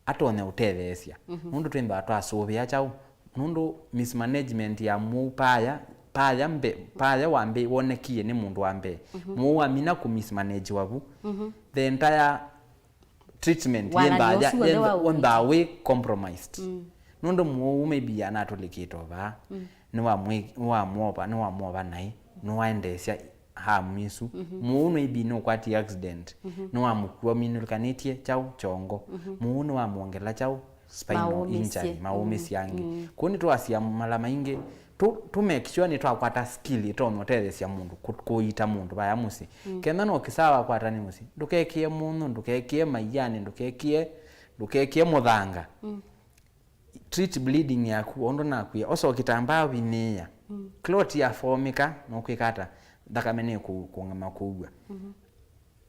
Atonye ũtetheesya. Mhm. Nũndũ twĩthĩwa twasũvĩa kyaũ? Nũndũ mismanagement ya mũu paya, paya mbe, paya wa mbee wonekie nĩ mũndũ wa mbee. Mhm. Mũu amina kũ mismanagiwa vu. Mhm. The entire treatment wĩthĩwa wĩ compromised. Mm. Nũndũ mũu maybe anatũlĩkĩte o vaa. Mm. Nĩwamwĩ- nĩwamwova, nĩwamwova naĩ, nĩwaendeesya harm ĩsu. Mhm. Mũu maybe nũkwatie accident, mhm, nĩwamũkua ũminũlĩkanĩtye kyaũ kyongo. Mhm. Mũu nĩwamwongela kyaũ spinal injury, maũmĩsye angĩ. Mm. Kwoou nĩtwasia mala maingĩ tũ- tũ make sure nĩtwakwata skill ĩtonya ũtetheesya mũndũ kũ- kũiita mũndũ vaya mũsyĩ. Mm. Kenda no kĩsaa wakwata nĩ mũsyĩ, ndũkekĩe mũnyũ, ndũkekĩe maianĩ, ndũkekĩe ndũkekĩe mũthanga. Mm. Treat bleeding yaku o ũndũ nakwĩa. Osa o kĩtambaa ũvinĩĩa. Mm. Clot ya fomĩka, nũkwĩka ata? Nthakame nĩkũng'ama kũua. Mhm.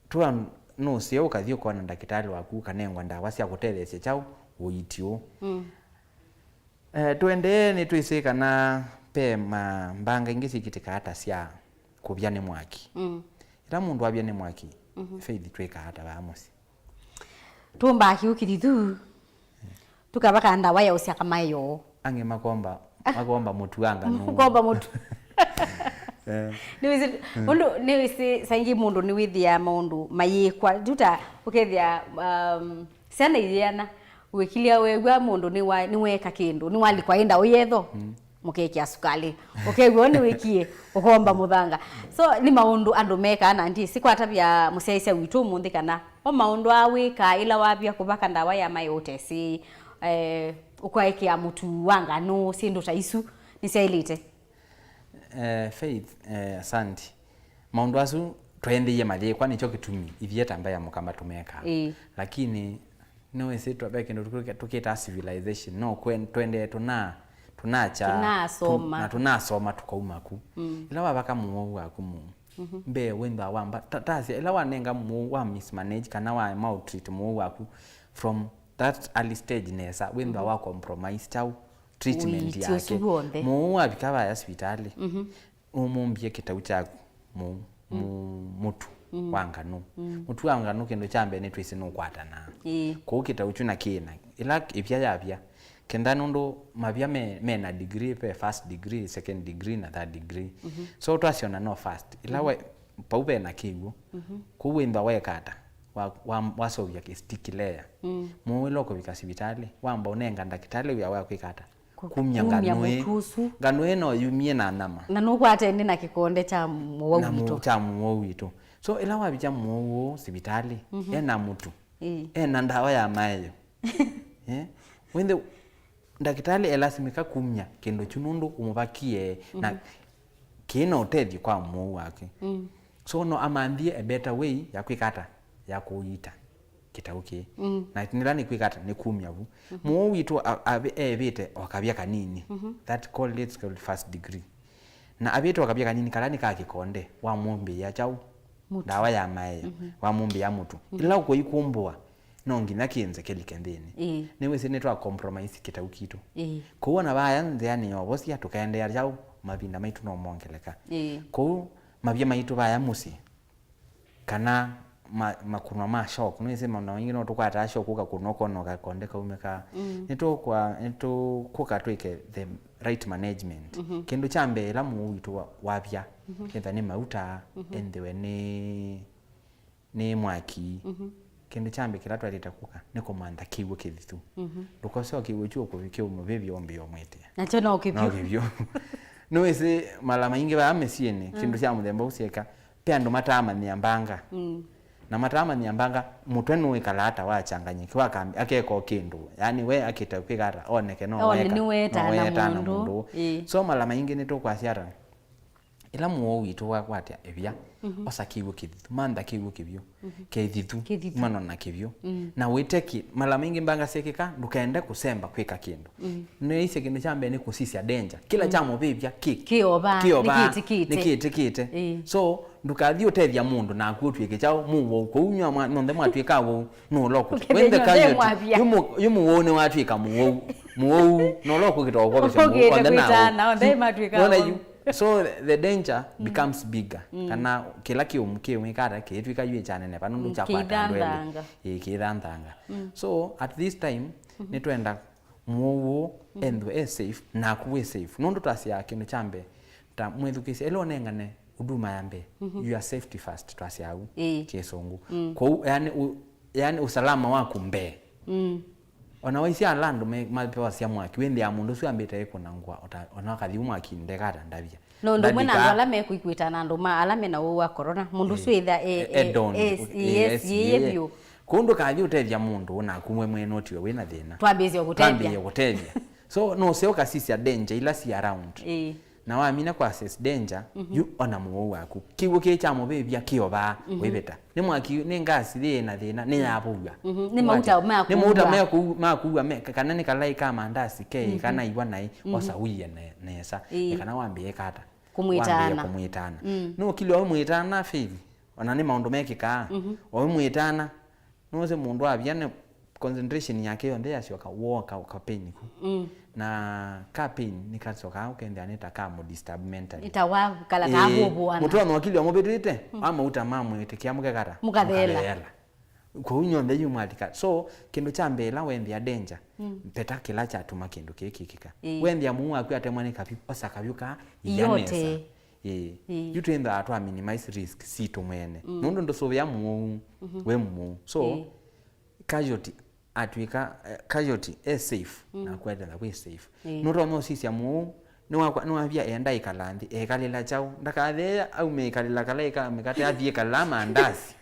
Tua nũseo ũkathi ũkona ndakĩtalĩ waku ũkanengwa ndawa sya kũtetheesya kyaũ ũiiti ũũ. Mm. Eh, tũendee, nĩtwĩsĩ kana ve ma- mbanga ingĩ syĩkĩtĩkaa ta sya kũvya nĩ mwaki. Mm. Ĩla mũndũ avya nĩ mwaki, mhm, Faith, twĩkaa ata vaa mũsyĩ? Tũmbaa kĩu kĩthithu, tũkavaka ndawa ya ũsyaka maĩ yoo. Angĩ makomba, makomba mũtu wa nganũ. Komba mũtu. Eh. Nĩwĩsĩ, mm, ũndũ nĩwĩsĩ, saingĩ mũndũ nĩwĩthĩaa maũndũ mayĩkwa. Tuta ũkethĩa, um, syana iyĩana, wĩkilya wew'a mũndũ nĩwa- nĩweeka kĩndũ, nĩwalikwa ĩnda ũyetho. Mm. Mũkekĩa sukalĩ. Ũkew'a nĩwĩkie, ũkomba mũthanga. So, nĩ maũndũ andũ mekaa, na ndyĩsĩ kwatavya mũsyaĩĩsya witũ ũmũnthĩ kana o maũndũ aa wĩkaa ĩla wavya kũvaka ndawa ya maĩ ũtesĩ, eh, ũkaekea mũtu wa nganũ, syĩndũ ta isu, nĩsyaĩlĩte? Eh, Faith, eh, asanti. Maũndũ asu twaendeie mayĩkwa, nĩkyo kĩtumi ithyĩ ta mbaĩ ya Mũkamba tũmekaa. Ĩĩ. Lakini nĩwĩsĩ twa- ve kĩndũ tũkĩ- tũkĩtaa civilization. No kwe- twendee tũna- tũnakya, tũnasoma, tũ- na tũnasoma tũkauma ku. Mm. Ĩla wavaka mũwau waku mũu, mhm, mbee wĩthĩwa wamba ta- tasya, ĩla wanenga mũu wa mismanage kana wa maltreat mũu waku from that early stage nesa, wĩthĩwa, mhm, wa compromise kyaũ treatment, ũiiti ũsu yake w'onthe. Mũu wavika vaya sivitalĩ, mhm, ũmũmbie kĩtau kyaku mũu, mm, mu- mũtu, mm, wa nganũ. Mm. Mũtu wa nganũ, kĩndũ kya mbee nĩtwĩsĩ nũkwatanaa. Ĩĩ. Kwoou kĩtau kyu na kĩna, ĩla ĩvya yavya, kenda nũndũ mavya me- mena degree, ve first degree, second degree na third degree. Mhm. So twasyona no first, ĩla, mhm, we- vau vena kĩw'ũ. Mhm. Kwoou wĩmba weka ata? Wa- wa- waseũvya kĩ sticky layer. Mm. Mũu ĩla ũkũvika sivitalĩ, wamba ũnenga ndakĩtalĩ wĩa wa kwĩka ata? Ku- kumya, kumya nganũ ĩ- mũtu ũsu. Nganũ ĩ no yumie na nyama. Na nũkwata ĩndĩ na kĩkonde kya mũwau, na mũ- witũ, kya mũwau witũ. So ĩla wavikya mũwau ũũ sivitalĩ, mhm, ena mũtu, ĩĩ, ena ndawa ya maeo. Eh? Wĩnthe ndakĩtalĩ elasimĩka kumya kĩndũ kyu nũndũ ũmũvakie na, mhm, kĩna ũtethyo kwa mũwau wake. Mm. So no amanthie a better way ya kwĩka ata? Ya kũiita kĩtau kĩĩ. Mm. Na nĩla nĩkwĩka ata? Nĩ kumya vu. Mhm. Mũwau witũ a- a- eĩvĩte o kavya kanini. Mhm. That called, let's call it first degree. Na avĩte o kavya kanini kala nĩ ka kĩkonde, wamũmbĩĩa kyaũ? Mũtu. Ndawa ya maeo, mhm, wamũmbĩĩa mũtu. Mhm. Ĩla ũkũikumbũa, no nginya kĩnze kĩlike nthĩnĩ. Ĩĩ. Nĩwĩsĩ nĩtwa compromise kĩtau kitũ. Ĩĩ. Kwoou ona vaya nzĩanĩ ya ũvosya, tũkaendeea kyaũ? Mavinda maitũ no mongeleka. Ĩĩ. Kwoou mavya maitũ vaya mũsyĩ, kana ma- makũnwa ma shock. Nĩwĩsĩ maũndũ maingĩ no tũkwataa shock, ũkakũnwa ũkona kakonde kaumĩka. Mm. Nĩtũkwa- nĩtũkũka twĩke the right management. Mhm. Kĩndũ kya mbee, ĩla mũwau witũ wa- wavya, mhm, ethĩwa nĩ mauta, mhm, ethĩwe nĩ- nĩ mwaki, mhm, kĩndũ kya mbee kĩla twaĩlĩte kũka nĩ kũmantha kĩw'ũ kĩthithu. Mhm. Ndũkose o kĩw'ũ kyu ũkũvikĩa ũmũvĩvya ũmbĩe ũmwĩtĩa. Nakyo no kĩvyũ. No kĩvyũ. Nĩwĩsĩ mala maingĩ vaa mĩsyĩnĩ, mm, syĩndũ sya mũthemba ũu syeka, ve andũ mataamanyĩa mbanga. Mm. Na mataamanyĩa mbanga, mũtwe nũĩkalaa ta wachanganyĩkiwa, akam- akeka o kĩndũ. Yaani we akĩta kwĩka ata, oneke no one weka, nĩweetana, no weetana mũndũ. Mũndũ. Ĩĩ. So mala maingĩ nĩtũkwasya ata, ĩla mũwau witũ wakwatya ĩvia, Mhm. Osa kĩw'ũ kĩthithu, mantha kĩw'ũ kĩvyũ, mhm, kĩthithu, kĩthithu, manona kĩvyũ. Mm. Na wĩte ki-, mala maingĩ mbanga syĩkĩka, ndũkaende kũsemba kwĩka kĩndũ. Mm. Nĩĩsĩ kĩndũ kya mbee nĩ kũsisya danger. Kĩla, mm, kya mũvĩvya kĩ-, kĩovaa, kĩovaa, nĩkĩtĩkĩte. Nĩkĩtĩkĩte. Ĩĩ. So, ndũkathi ũtethya mũndũ naku ũtw'ĩke kyaũ, mũwau. Kwoou nyw'a mwa-, nyonthe mwatw'ĩka awau, nũũla ũkũtw'ĩka. Ũkethĩa nyonthe mwavya. Yu mũ-, yu mũwau nĩwatw'ĩka mũwau. Mũwau, nũũla ũkũkĩta ũkovesya mũwau. Ũkĩte onthe na kwĩtana, awau. Onthe matw'ĩka awau. Wona yu? So the danger, mm, becomes bigger. Mm. Kana kĩla kĩũmu kĩũmĩka ata kĩitw'ĩka yu kyaneneva nũndũ, mm, kyakwata andũ elĩ. Kĩithanthanga. Ĩĩ, kĩithanthanga. Mm. So at this time, mhm, nĩtwenda mũwau, mm, enthwe e safe, naku wĩ safe. Nũndũ twasyaa kĩndũ kya mbee, ta mwĩthukĩĩsya, ĩla ũnengane huduma ya mbee, mhm, your safety first, twasyaa ũu, ĩĩ, kĩsũngũ. Mm. Kwoou, yani, u-, yani usalama waku mbee. Mm. Ona waisya ala andũ me-, mavewasya mwaki, wĩnthĩaa mũndũ ũsu ambĩte ĩkũna ngũa, ota-, ona akathi ũ mwaki ndekata ndavya. No ũndũ ũmwe na andũ ala mekwĩkwĩta na andũ ma-, ala mena ũwau wa corona, mũndũ ũsu, eh, ĩtha e-, e-, e-, don, e-, e-, e-, yes, yes, yĩye, yeah, vyũ. Kũu ndũkathi ũtethya mũndũ naku we mwene ũtiwe wĩna thĩna. Twambĩĩsye kũtethya. Twambĩĩe kũtethya. So, no ũseo ũkasisya danger ila si around. Ĩĩ. Na wamina kũ assess danger, mhm, yu ona mũwau waku. Kĩw'ũ kĩĩ kya mũvĩvya kĩovaa, mhm, wĩvĩta. Nĩ mwaki, nĩ ngasi yĩ na thĩna, nĩ yavũw'a. Mhm. Nĩ mauta ma kũua. Nĩ mauta ma kũu-, ma kũua, me-, kana nĩ kalai ka mandasi ke, mhm, kana iwa naĩ, mhm, osa ũie ne-, nesa. Ĩĩ. Nĩ kana wambĩĩe kata. Kũmwĩtana. Wambĩĩe kũmwĩtana. Mm. Nũkilya ũmwĩtana, Faith. Ona nĩ maũndũ mekĩkaa. Mhm. Ũmwĩtana, nũsĩ mũndũ avia nĩ concentration yake yonthe yasyoka woo ka, ka pain ku. Mm. Na ka pain nĩkasokaa ũkethĩa nĩ ta ka mũ disturb mentally. Nĩ ta wa kala ka, ĩĩ, kũvũana. Mũtonya ũkilya mũvĩtĩte, mm, wa mauta ma mwĩtĩkĩa mũkekata. Mũkatheela. Mũkatheela. Kwoou nyonthe yu mwalika. So, kĩndũ kya mbee ĩla wendĩa danger, mm, veta kĩla kyatuma kĩndũ kĩĩ kĩkĩka. Ĩĩ. Wendĩa mũu waku atemwa nĩ kavyũ, osa kavyũ kaa, ĩya nesa. Ĩĩ. Ĩĩ. Yu twĩnthaa twa minimize risk sitũ mwene. Mm. Nũndũ ndũsũvĩa mũu, mhm, wĩ mũu. So, ĩĩ, casualty atw'ĩka, eh, casualty e safe, mm, na kwetela wĩ safe. Ĩĩ. Nũtonya ũsisya mũu, nĩwakwa-, nĩwavia enda ĩkala nthĩ, ekalĩla kyaũ? Ndakathee aume ĩkalĩla kala ĩka mĩkate athi ĩkala mandasi.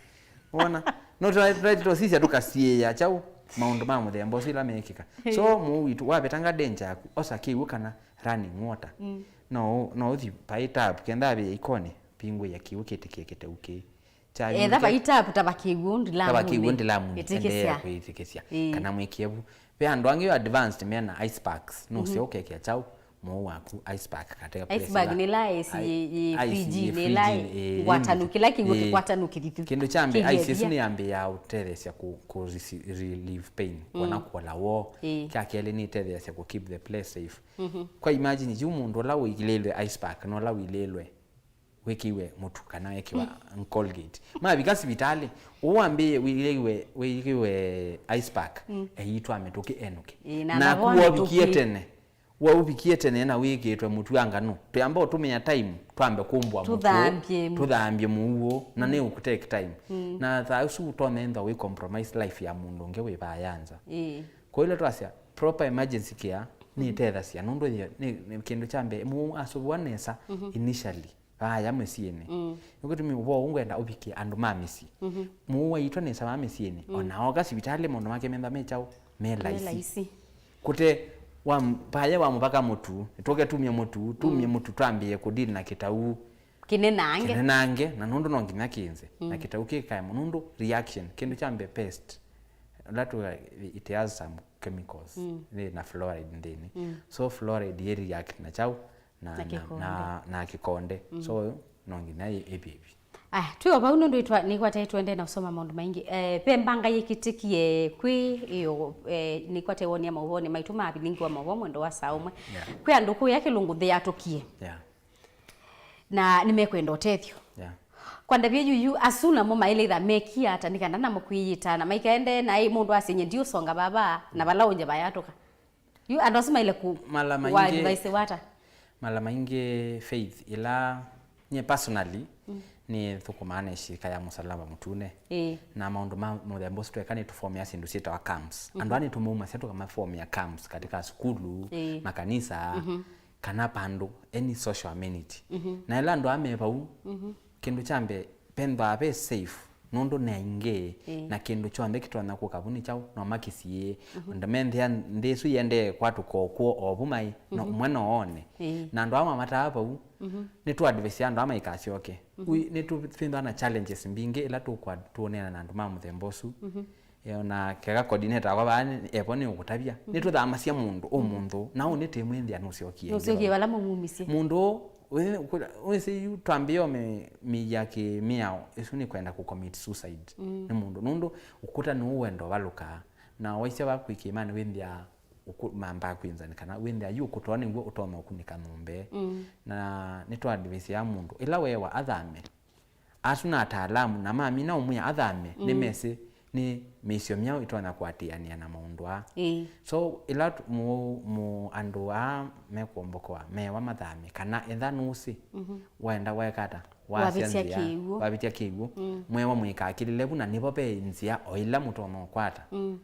Wona? No tũra-, tũraitĩte ũsisya tũkasiĩĩa kyaũ maũndũ ma mũthemba ũsu ila meekĩka. Ĩĩ. So, mũu witũ, wavetanga danger yaku, osa kĩw'ũ kana running water. Mm. No, no ũthi paĩ tap, kenda avĩe ikoni, vingũĩa kĩw'ũ kĩtĩkĩe kĩteu kĩĩ. Etha vaita kũtava kĩw'ũ ndilamunĩ. Tava kĩw'ũ ndilamunĩ, ĩtĩkĩsya. Endeea kwĩtĩkĩsya. Ĩĩ. Kana mwĩkĩe vu. Ve andũ angĩ advanced mena ice packs, nũseo, mhm, ũkekĩa kyaũ, mũu waku ice pack kateka. Ice bag nĩ ĩla ĩsi yĩ, yĩ fridge-inĩ, ĩla ngwatanu, kĩla kĩw'ũ kĩkwatanu kĩthithu. Kĩndũ kya mbee, ice ĩsu nĩyambĩĩaa ũtetheesya kũ, kũ resi-, relieve pain, mm, kũona kũola woo. Ĩĩ. Kya kelĩ nĩtetheesya kũ keep the place safe. Mhm. Kwa imagine, yu mũndũ ũla ũilĩlwe ice pack, na ũla ũilĩlwe wĩkĩiwe mũtu kana wĩkĩwa, mm, Colgate. Mavika sivitalĩ, ũũ wambĩĩe wĩkĩiwe, wĩkĩiwe ice pack, mm, eĩtwa mĩtũkĩ enũke. Ĩĩ, na naku navo wovikie mĩtũkĩ tene, wovikie tene na wĩkĩtwe mũtu wa nganũ. Twĩamba ũtũmĩa time, twambe kũmbũa mũtu ũũ, tũthambie, tũthambie mũu ũũ, na, mm, nĩ ũkũ take time. Mm. Na thaa ũsu ũtonya ĩnthwa wĩ compromise life ya mũndũ ũngĩ wĩ vaa ya nza. Ĩĩ. Kwa ĩla twasya, proper emergency care, mm, nĩtethasya, nũndũ yĩ, nĩ, nĩ kĩndũ kya mbee, mũu asũvũa nesa, mhm, initially. Vaya mũsyĩnĩ. Mm. Nĩkũtumi ũvoo ũũ ngwenda ũvikie andũ ma mĩsyĩ. Mhm. Mũu waitwa nesa wa mĩsyĩnĩ. Mm. Ona ooka sivitalĩ maũndũ make methwa me kyaũ, me laisi. Me laisi. Kũte wa m-, vaya wa mũvaka mũtu, tũke tumie mũtu, tumie, mm, mũtu twambĩĩe kũdeal na kĩtau. Kĩnenange. Kĩnenange, na nũndũ no nginya kĩnze. Mm. Na kĩtau kĩkaema, nũndũ reaction, kĩndũ kya mbee pest. Ũla tu, it has some chemicals. Mm. Nĩ na fluoride nthĩnĩ. Mm. So fluoride yĩ react na kyaũ, na, na, na kĩkonde. Na, na kĩkonde. Mm. So, no nginya ĩ-, ĩvĩvi. Aya, twĩ o vau nũndũ itwa-, nĩkwate twende na ũsoma maũndũ maingĩ. Eh, ve mbanga yĩkĩtĩkie kwĩ ĩyo, eh, nĩkwate wonia maũvonĩ maitũ ma avilingi wa maũvoo mwendo wa saa ũmwe. Yeah. Kwĩ andũ kũya kĩlũngũ nthĩ yatũkie. Yeah. Na nĩmekwenda ũtethyo. Yeah. Kwa ndavya yuyu, asu namo maĩle itha mekie ata nĩ kana namo kwĩyĩta na maikaendee naĩ mũndũ asenye ndiũsonga vava na vala ũnje vayatũka. Yu andũ asu maĩle kũ-, mala maingĩ, advice wata? Mala maingĩ Faith, ila nyie personally, mm, nĩthũkũmaa na ĩshirika ya Mũsalaba Mũtune. Ĩĩ. Na maũndũ ma mũthemba ũsu tweka nĩtũfomea syĩndũ syĩtawa camps. Mhm. Andũ aa nĩtũmaumasya tũkamafomea camps katika sukulu, ĩĩ, makanisa, mhm, kana vandũ, any social amenity. Mhm. Na ĩla andũ aa me vau, mhm, kĩndũ kya mbee, vethĩawa ve safe. Nũndũ nĩ aingĩ, ĩĩ, na kĩndũ kyonthe kĩtonya kũka vu nĩ kyaũ, no makĩsiĩĩe. Mhm. Ndamenthĩa nthĩ ĩsu yĩendee kwatũka o kw'o o vu maĩ, no, mhm, ũmwe no one. Ĩĩ. Na andũ aa mamataa vau, mhm, nĩtũadvise andũ aa maikasyoke. Mhm. Ui, nĩtũ-, twĩthĩwa na challenges mbingĩ ila tũkwa-, tũũneena na andũ ma mũthemba ũsu. Mhm. Ĩĩ, o na keka coordinator akwa vaa nĩ-, evo nĩũkũtavya. Mhm. Nĩtũthamasya mũndũ, mhm, ũmũnthũ, na ũũ nĩtĩmwĩthĩa nũsyokie. Nũsyokie vala mũmumisye. Mũndũ ũũ, wĩ-, kũ-, wĩsĩ yu twambĩĩa ũmĩ-, mĩia kĩ-mĩao, ĩsu nĩ kwenda kũ commit suicide. Mm. Nĩ mũndũ. Nũndũ ũkũta nĩw'o wenda ũvalũkaa. Na waisye va kwĩ kĩĩmanĩ wĩnthĩa ũkũ-, mambaa kwĩnzanĩ kana wĩnthĩa yu ũkũta nĩw'o ũtonya ũkunĩka nyũmba. Mm. Na nĩtwa advise ya mũndũ. Ĩla weewa athame, asu na ataalamu na mamina ũmwĩa athame, mm, nĩmesĩ nĩ mĩisyo myaũ ĩtonya kũatĩanĩa na maũndũ aa. Ĩĩ. So, ĩla tu-, mũ-, mũ-, andũ aa mekũombokoa mewa mathame, kana etha nũsĩ, mhm, waenda waeka ata, wasya wavĩtya nzĩa, kĩw'ũ, wavĩtya kĩw'ũ, mm, mwewa mũikakĩlĩle vu, na nĩvo ve nzĩa o ila mũtonya ũkwata. Mm.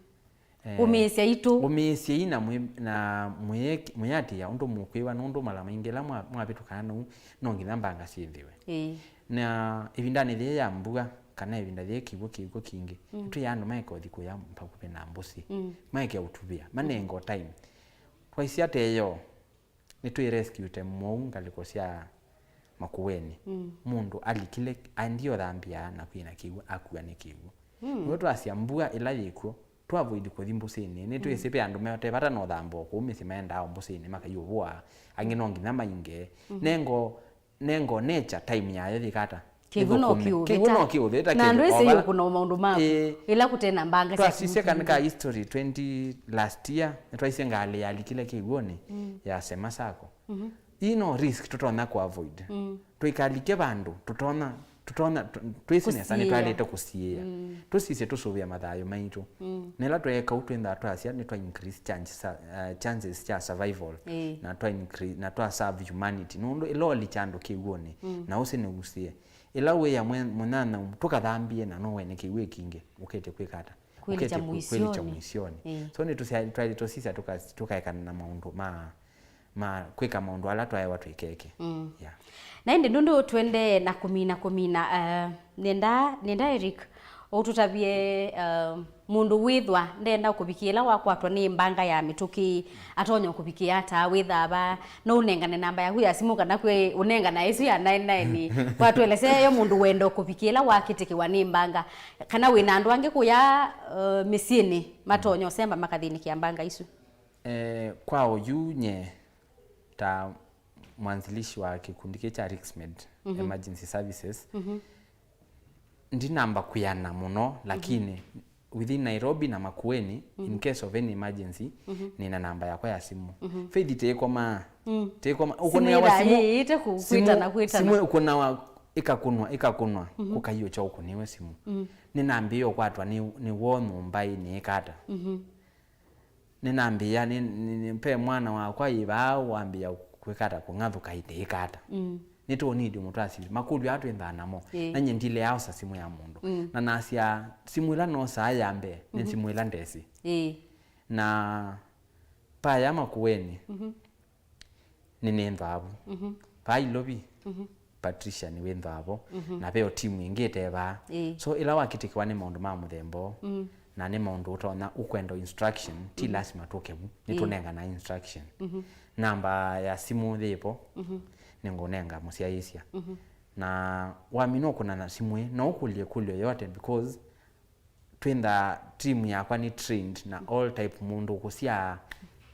Eh, ũmĩĩsya itũ. Ũmĩĩsyei na mwĩ-, na mwĩyeki-, mwĩatĩĩa ũndũ mũkwĩwa, nũndũ mala maingĩ ĩla mwa-, mwavĩtũkana nau, no nginya mbanga syĩthĩwe. Ĩĩ. Na ĩvindanĩ yĩĩ ya mbua, kana ĩvinda yĩĩ kĩw'ũ kĩw'ũ kingĩ, mm, nĩtwĩaa andũ maeke ũthi kũya vakuvĩ na mbũsĩ. Mm. Maeke ũtuvĩa, manenge o time. Twaisye ata ĩyo, nĩtwĩrescuete mou ngalĩko sya Makueni. Mm. Mũndũ alikile, aendie ũthambĩa na kwĩna kĩw'ũ, akua nĩ kĩw'ũ. Mm. Nĩw'o twasya mbua ĩla yĩkw'o, tũ avoid kũthi mbũsĩnĩ. Nĩtwĩsĩ, mm, ve andũ mate vata na ũthamba o kũu mĩsyĩ maendaa o mbũsĩnĩ makaiũvũa, angĩ no nginya mainge. Mhm. Nengo, nengo nature time yayo yĩkata. Kĩw'ũ no ĩthũkũme. Kĩũvĩta. Kĩw'ũ no kĩũvĩta. Na andũ kĩndũ ĩsĩ o vala yũkũna o maũndũ maku. Ĩĩ. Ĩla kũte na mbanga sya twasisye kĩw'ũ kana kĩngĩ. Ka history twenty last year, nĩtwaisye ngalĩ yalikile kĩw'ũnĩ, mm, ya Sema Sacco. Mhm. Ii no risk tũtonya kũ avoid. Mm. Tũikalike vandũ tũtonya, tũtonya, tũ-, twĩsĩ nesa kũsiĩĩa. Nĩtwaĩlĩte kũsiĩĩa. Mm. Tũsisye tũsũvĩa mathayũ maitũ. Mm. Na ĩla tweeka ũu twĩnthaa twasya nĩtwa increase chances, uh, chances sya survival. Ĩĩ. Na twa increase, na twa serve humanity. Nũndũ ĩla ũlikya andũ kĩw'ũnĩ, mm, na ũsĩ nĩwusĩe. Ĩla wĩa mwe-, mũnyanyaũ, tũkathambie na no wene kĩw'ũ kĩngĩ, ũkĩte kwĩka ata? Kwĩlikya ũkĩte kwĩ-, kwĩlikya mũisyonĩ. Mũisyonĩ. Ĩĩ. So nĩtũsya-, twaĩlĩte tũsisya tũka-, tũkaekana na maũndũ ma ma kwĩka maũndũ ala twaewa twĩkeke. Mm. Yeah. Na ĩndĩ nũndũ tũendee na kũmina, kũmina, eh, nenda, nenda Eric, ũtũtavye, eh, mũndũ wĩthwa ndenda kũvikĩa ĩla wakwatwa nĩ mbanga ya mĩtũkĩ, atonya kũvikĩa ata, wĩthaa va, no ũnengane namba yaku ya simũ kana kwĩ ũnengana ĩsu ya nine nine, kwatũelesya yo mũndũ wenda kũvikĩa ĩla wakĩtĩkĩwa nĩ mbanga, kana wĩna andũ angĩ kũya, eh, mĩsyĩnĩ matonya ũsemba makathĩnĩkĩa mbanga isu. Eh, kwa oyu nye ta mwanzilishi wa kikundi kĩĩ kya Riksmed, mhm, Emergency Services, mhm, ndinamba kwĩana mũno, lakini, mhm, within Nairobi na Makueni, mhm, in case of any emergency, mhm, nina namba yakwa ya simu. Mhm. Faith tĩkoma, mm, tĩkoma, simu ũkũnĩa wa ĩla simu, yĩĩte ku-, simu, kwĩtana, kwĩtana. Simu ũkũnawa, ĩkakũnwa, ĩkakũnwa, mhm, kũkaiũkya ũkũnĩwe simu. Mm. Nĩnambĩĩe ũkwatwa nĩ, nĩ woo nyũmbaĩ nĩĩkata. Mhm. Nĩnambĩĩa, nĩ, nĩ, nĩ, ve mwana wakwa yĩ vaa wambĩĩa kwĩka ata, kũng'athũka ĩte ĩka ata. Mm. Nĩtũũnidi mũtwasili. Makũlyo aa twĩnthaa namo. Ĩĩ. Na nyie ndileaa osa simũ ya mũndũ. Mm. Na nasya, simũ ĩla noosaa ya mbee, nĩ, mhm, simũ ĩla ndesĩ. Ĩĩ. Na vaya Makueni. Mhm. Nĩnĩnthwaa vu. Mhm. Vaa Ilovi, mhm, Patricia nĩwĩnthwaa vo, mhm, na veo timu ĩngĩ ĩte vaa. Ĩĩ. So, ĩla wakĩtĩkĩwa nĩ maũndũ ma mũthemba ũũ, mm, na nĩ maũndũ ũtonya ũkwenda instruction, ti, mhm, lasima tũke vu, nĩtũnengana instruction. Mhm. Namba ya simũ yĩ vo, mhm, nĩngũnenga mũsyaĩĩsya. Mhm. Na wamina ũkũna na simũ ĩ, no ũkũlye ĩkũlyo yote because twĩnthaa team yakwa nĩ trained na all type, mũndũ kũsyaa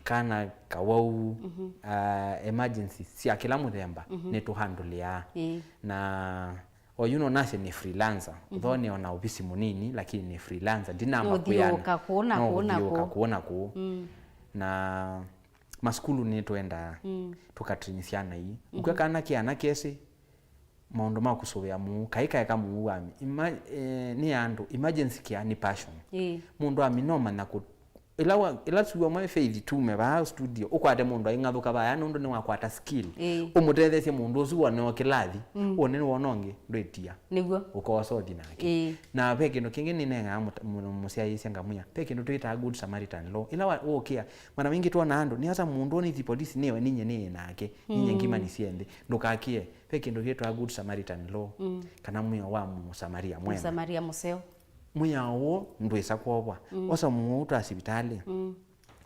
kana kawau, mhm, uh, emergency sya kĩla mũthemba, mhm, nĩtũhandũlĩaa. Ĩĩ. Na oyu no nasye nĩ freelancer, mhm, though nĩ ona ovisi mũnini, lakini nĩ freelancer, ndinamba kwĩana. Nũthiũũka kũũ na kũũ na kũũ. Nũthiũũka kũũ na kũũ. Mm. Na masukulu nĩtũendaa, mm, tũkatrain syana ii. Mhm. Ũkw'a kana kĩ ana kesĩ, maũndũ ma kũsũvĩa mũu, kaĩ kaeka mũu wa ima-, eh, nĩ andũ, emergency care nĩ passion. Ĩĩ. Mũndũ amina ũmanya kũ-, Ĩla wa, ĩla suo mwe Faith tume vaa studio, ũkwate mũndũ aing'athũka vaya nũndũ nĩwakwata skill. Ĩĩ. Ũmũtetheesye mũndũ ũsu wone o kĩlathi, mm, wone nĩwona ũngĩ, ndwĩtia. Nĩw'o. Ũkoosa ũthi nake. Ĩĩ. Na ve kĩndũ kĩngĩ nĩnengaa mũta-, mũ-, mũsyaĩĩsya ngamwĩa, ve kĩndũ twĩtaa good Samaritan law. Ĩla wa, ũũkĩa, mana maingĩ twona andũ, nĩasa mũndũ ũũ nĩthi polisi nĩwe ninye nĩĩ nake, ninye, mm, ngima nĩsye nthĩ. Ndũkakĩe, ve kĩndũ kĩtwa good Samaritan law, mm, kana mwĩao wa Mũsamaria mwema. Mũsamaria mũseo. Mwĩao ũũ ndwĩsa kwovwa. Mm. Osa mũwau twa sivitalĩ. Mm.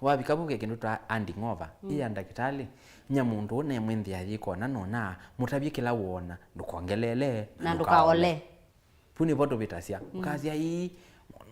Wavika vu ve kĩndũ twa handing over. Mm. Ĩya ndakĩtalĩ, nya mũndũ ũũ nemwĩnthĩa yĩkona nona, mũtavye kĩla wona, ndũkongeleele, na ndũkaole. Vu nĩvo tũvĩtasya. Mm. Ũkasya, "Ii,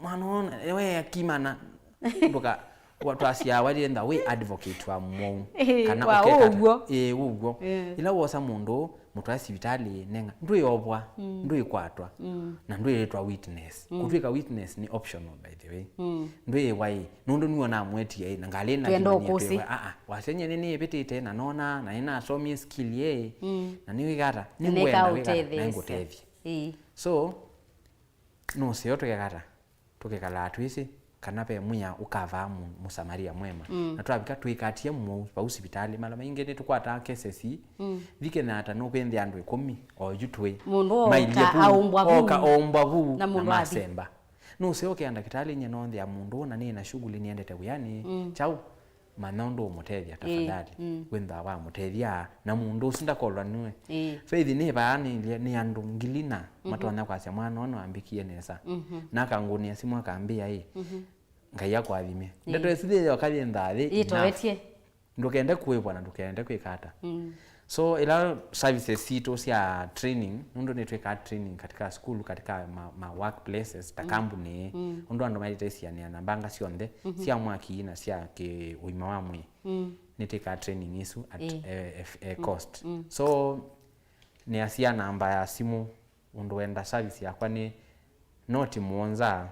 mwana ũũ, we akimana." Ndũka-, wa-, twasyaa walyenda wĩ advocate wa mũwau. Ĩĩ, kana wa ũkekata. Ũw'o. Ĩĩ, ũw'o. Ĩĩ. Ĩla wosa mũndũ, mũtwae sivitalĩ, nenga, ndwĩovwa, mm, ndwĩkwatwa, mm, na ndwĩĩtwa witness. Mm. Kũtw'ĩka witness nĩ optional, by the way. Mm. Ndwĩĩwa ĩ, nũndũ nĩwe namwetie ĩ, na ngalĩ na twenda ngimanyie ũkũsĩ. Twĩwa, aa, wasya nyie nĩnĩĩvĩtĩte, na nona, na nĩnasomie skill ĩ, mm, na nĩwĩkata, nĩngwenda wĩkata, na nĩngũtethye. Ĩĩ. So, nũseo tũkekata. Tũkĩkalaa twĩsĩ kana ve mwĩa ũkavaa mũ-, Mũsamaria mwema. Mm. Na twavika twĩkatie mũwau vau sivitalĩ. Mala maingĩ nĩtũkwataa cases ii, mm, vikĩnata nũkwĩnthĩa andũ ĩkũmi, oyu twĩ. Mũndũ ooka mailye vu, aumbwa vu. Ooka aumbwa vu, na mũndũ athi. Masemba. Nũseo ũkĩa ndakĩtalĩ, nyie noonthĩa mũndũ ũũ na nĩ na shughuli nĩendete wĩanĩ. Mm. Kyaũ? Manya ũndũ ũmũtethya, ĩĩ, tafadhali. Mm. Wĩnthaa wamũtethya, na mũndũ ũsu ndakolwa nĩwe. Ĩĩ. Faith nĩ vaa nĩ, nĩ andũ ngili na, mhm, matonya kwasya mwana ũũ nĩwambĩkie nesa. Mhm. Na akangũnĩa simũ akambĩa, ĩ, mhm, Ngai akũathime. Ĩĩ. Ndeto ĩsu yĩyoka yĩnthaa yĩ enough. Ĩtoetye. Ndũkende kũĩvwa na ndũkende kwĩka ata. Mm. So, ĩla services sitũ sya training, nũndũ nĩtwĩkaa training katika school, katika ma, ma workplaces, ta, mm, kambuni, mm, ũndũ andũ maĩlĩte isianĩa na mbanga syonthe, mhm, sya mwaki na sya kĩ ũima wa mwĩĩ. Mm. Nĩtwĩkaa training isu at, ĩĩ, a, a, a, mm, cost. Mm. So, nĩasya namba ya simũ, ũndũ wenda service yakwa nĩ noti mũonza,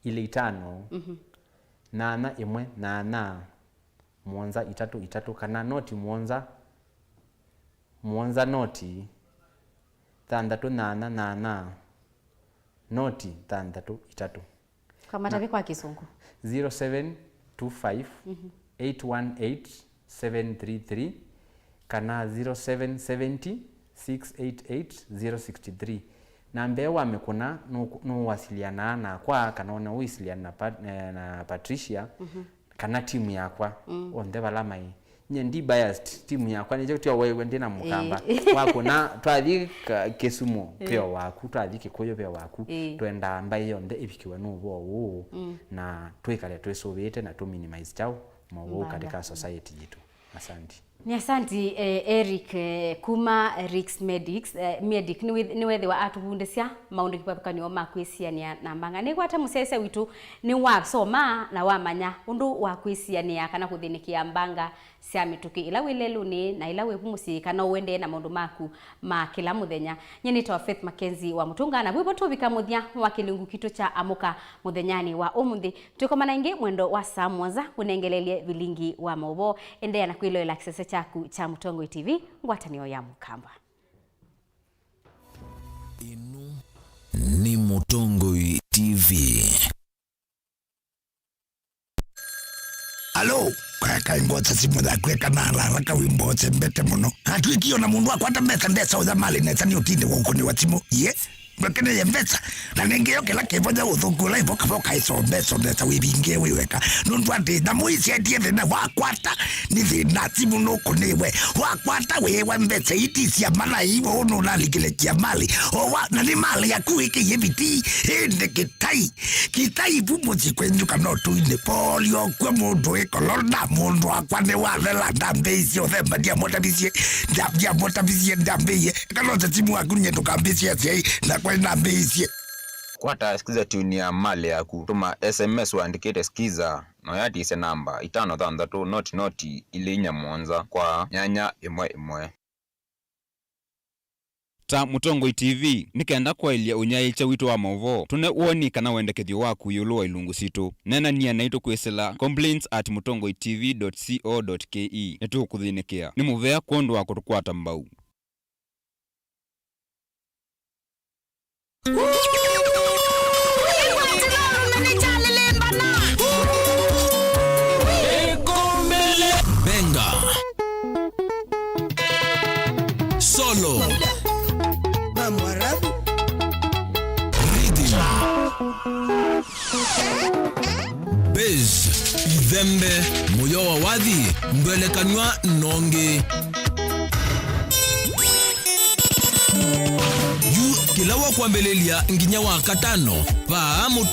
ilĩ itano, mhm, nyanya ĩmwe, nyanya, mũonza itatũ itatũ, kana noti mũonza, mũonza noti, thanthatũ nyanya nyanya, noti thanthatũ itatũ. Kwa matavĩ na kwa Kĩsũngũ. Zero seven two five, eight one eight, seven three three, kana zero seven seventy, six eight eight, zero six three. Na mbee wa mĩkũna, nũ-, nũwasilianaa nakwa, kana ona ũisiliana na Pat-, eh, na Patricia, mhm, kana timu yakwa, mm, onthe vala maĩ. Nye ndi biased, timu yakwa nĩkyo tyo wewe ndĩ na mũkamba. Ĩĩ. Wakũna, twathi ka-, Kĩsumo, ĩĩ, veo waku, twathi Kĩkũyũ veo waku, ĩĩ, twendaa mbaĩ yonthe ĩvikiwe nĩ ũvoo ũũ, mm, na twĩkale twĩsũvĩĩte na tũ minimize kyaũ maũvoo mbanga katika society yitũ. Asante. Nĩ asanti, eh, Eric, eh, kuma Rick's Medics, eh, Medic, nĩwĩ-, nĩwethĩwa atũvundĩsya maũndũ kĩvathũkany'o ma kwĩsianĩa na mbanga. Nĩkwata mũsyaĩĩsya witũ nĩwasoma na wamanya ũndũ wa kwĩsianĩa kana kũthĩnĩkĩa mbanga sya mĩtũkĩ ĩla wĩ lelũnĩ na ĩla wĩ vu mũsyĩ, kana ũendee na maũndũ maku ma kĩla mũthenya. Nyie nĩtawa Faith Mackenzie wa Mũtũnga, na vwĩvo tũvika mũthya wa kĩlungu kitũ kya Amũka mũthenyanĩ wa ũmũnthĩ. Twĩkomana ĩngĩ mwendo wa saa mũonza, ũnengelelye vilingi wa maũvoo. Endeea na kwĩloela kĩsese kyaku kya Mũtongoi T V, ngwatanĩo ya Mũkamba. Ĩno nĩ Mũtongoi T V. Alo, kaeka ngwata simũ yaku eka na haraka wĩmbote mbete mũno. Atwĩkie ona mũndũ akwata mbesa ndesa ũya malĩ nesa nĩ ũtinde wa ũkũnĩ wa simũ. Ye, ndwekeneye mbesa. Na nĩngĩ yo kĩla kĩvonya ũthũku ũla ĩvoka voka ĩsombe, sombe ta wĩvinge wĩ weka. Nũndũ atĩ nyamũ ici endie thĩna wakwata, nĩ thĩna simũ nũkũnĩwe. Wakwata wĩwa mbesa iti cia malai, ũũ nũnalikile kia malĩ. O wa, na nĩ malĩ yaku wĩkĩie biti, ĩndĩ kĩtai. Kitai vu mũsyĩ kwenyu kana ũtũinĩ. Polio kwĩ mũndũ wĩ kolona, mũndũ wakwa nĩ wathela, ndambĩĩisye ũthemba, ndiamũtavisye, ndia-, ndiamũtavisye, ndambĩĩie. Kana ũte simu waku nyie ndũkambĩĩsye asyai, nakwa nĩnambĩĩisye. Kwata Skiza tune ya malĩ yaku, tũma S M S ũandĩkĩte Skiza, na ũyatisye namba itano thanthatũ noti noti ilĩ inya mũonza kwa nyanya ĩmwe ĩmwe. Ta Mũtongoi T V, nĩ kenda kwaĩlya ũnyaĩĩkya witũ wa maũvoo, tũne woni kana wendekethyo waku ĩũlũ wa ilungu sitũ. Neenany'a naitũ kwĩsĩla complaints at mũtongoi T V dot co dot K E. Nĩtũũkũthĩnĩkĩa. Nĩ mũvea kwondũ wa kũtũkwata mbau. Ĩthembe, mũyo wa wathi ndwelekanw'a nongi. Yu kĩla wa kwambĩlĩlya nginya wa katano, vaa mũto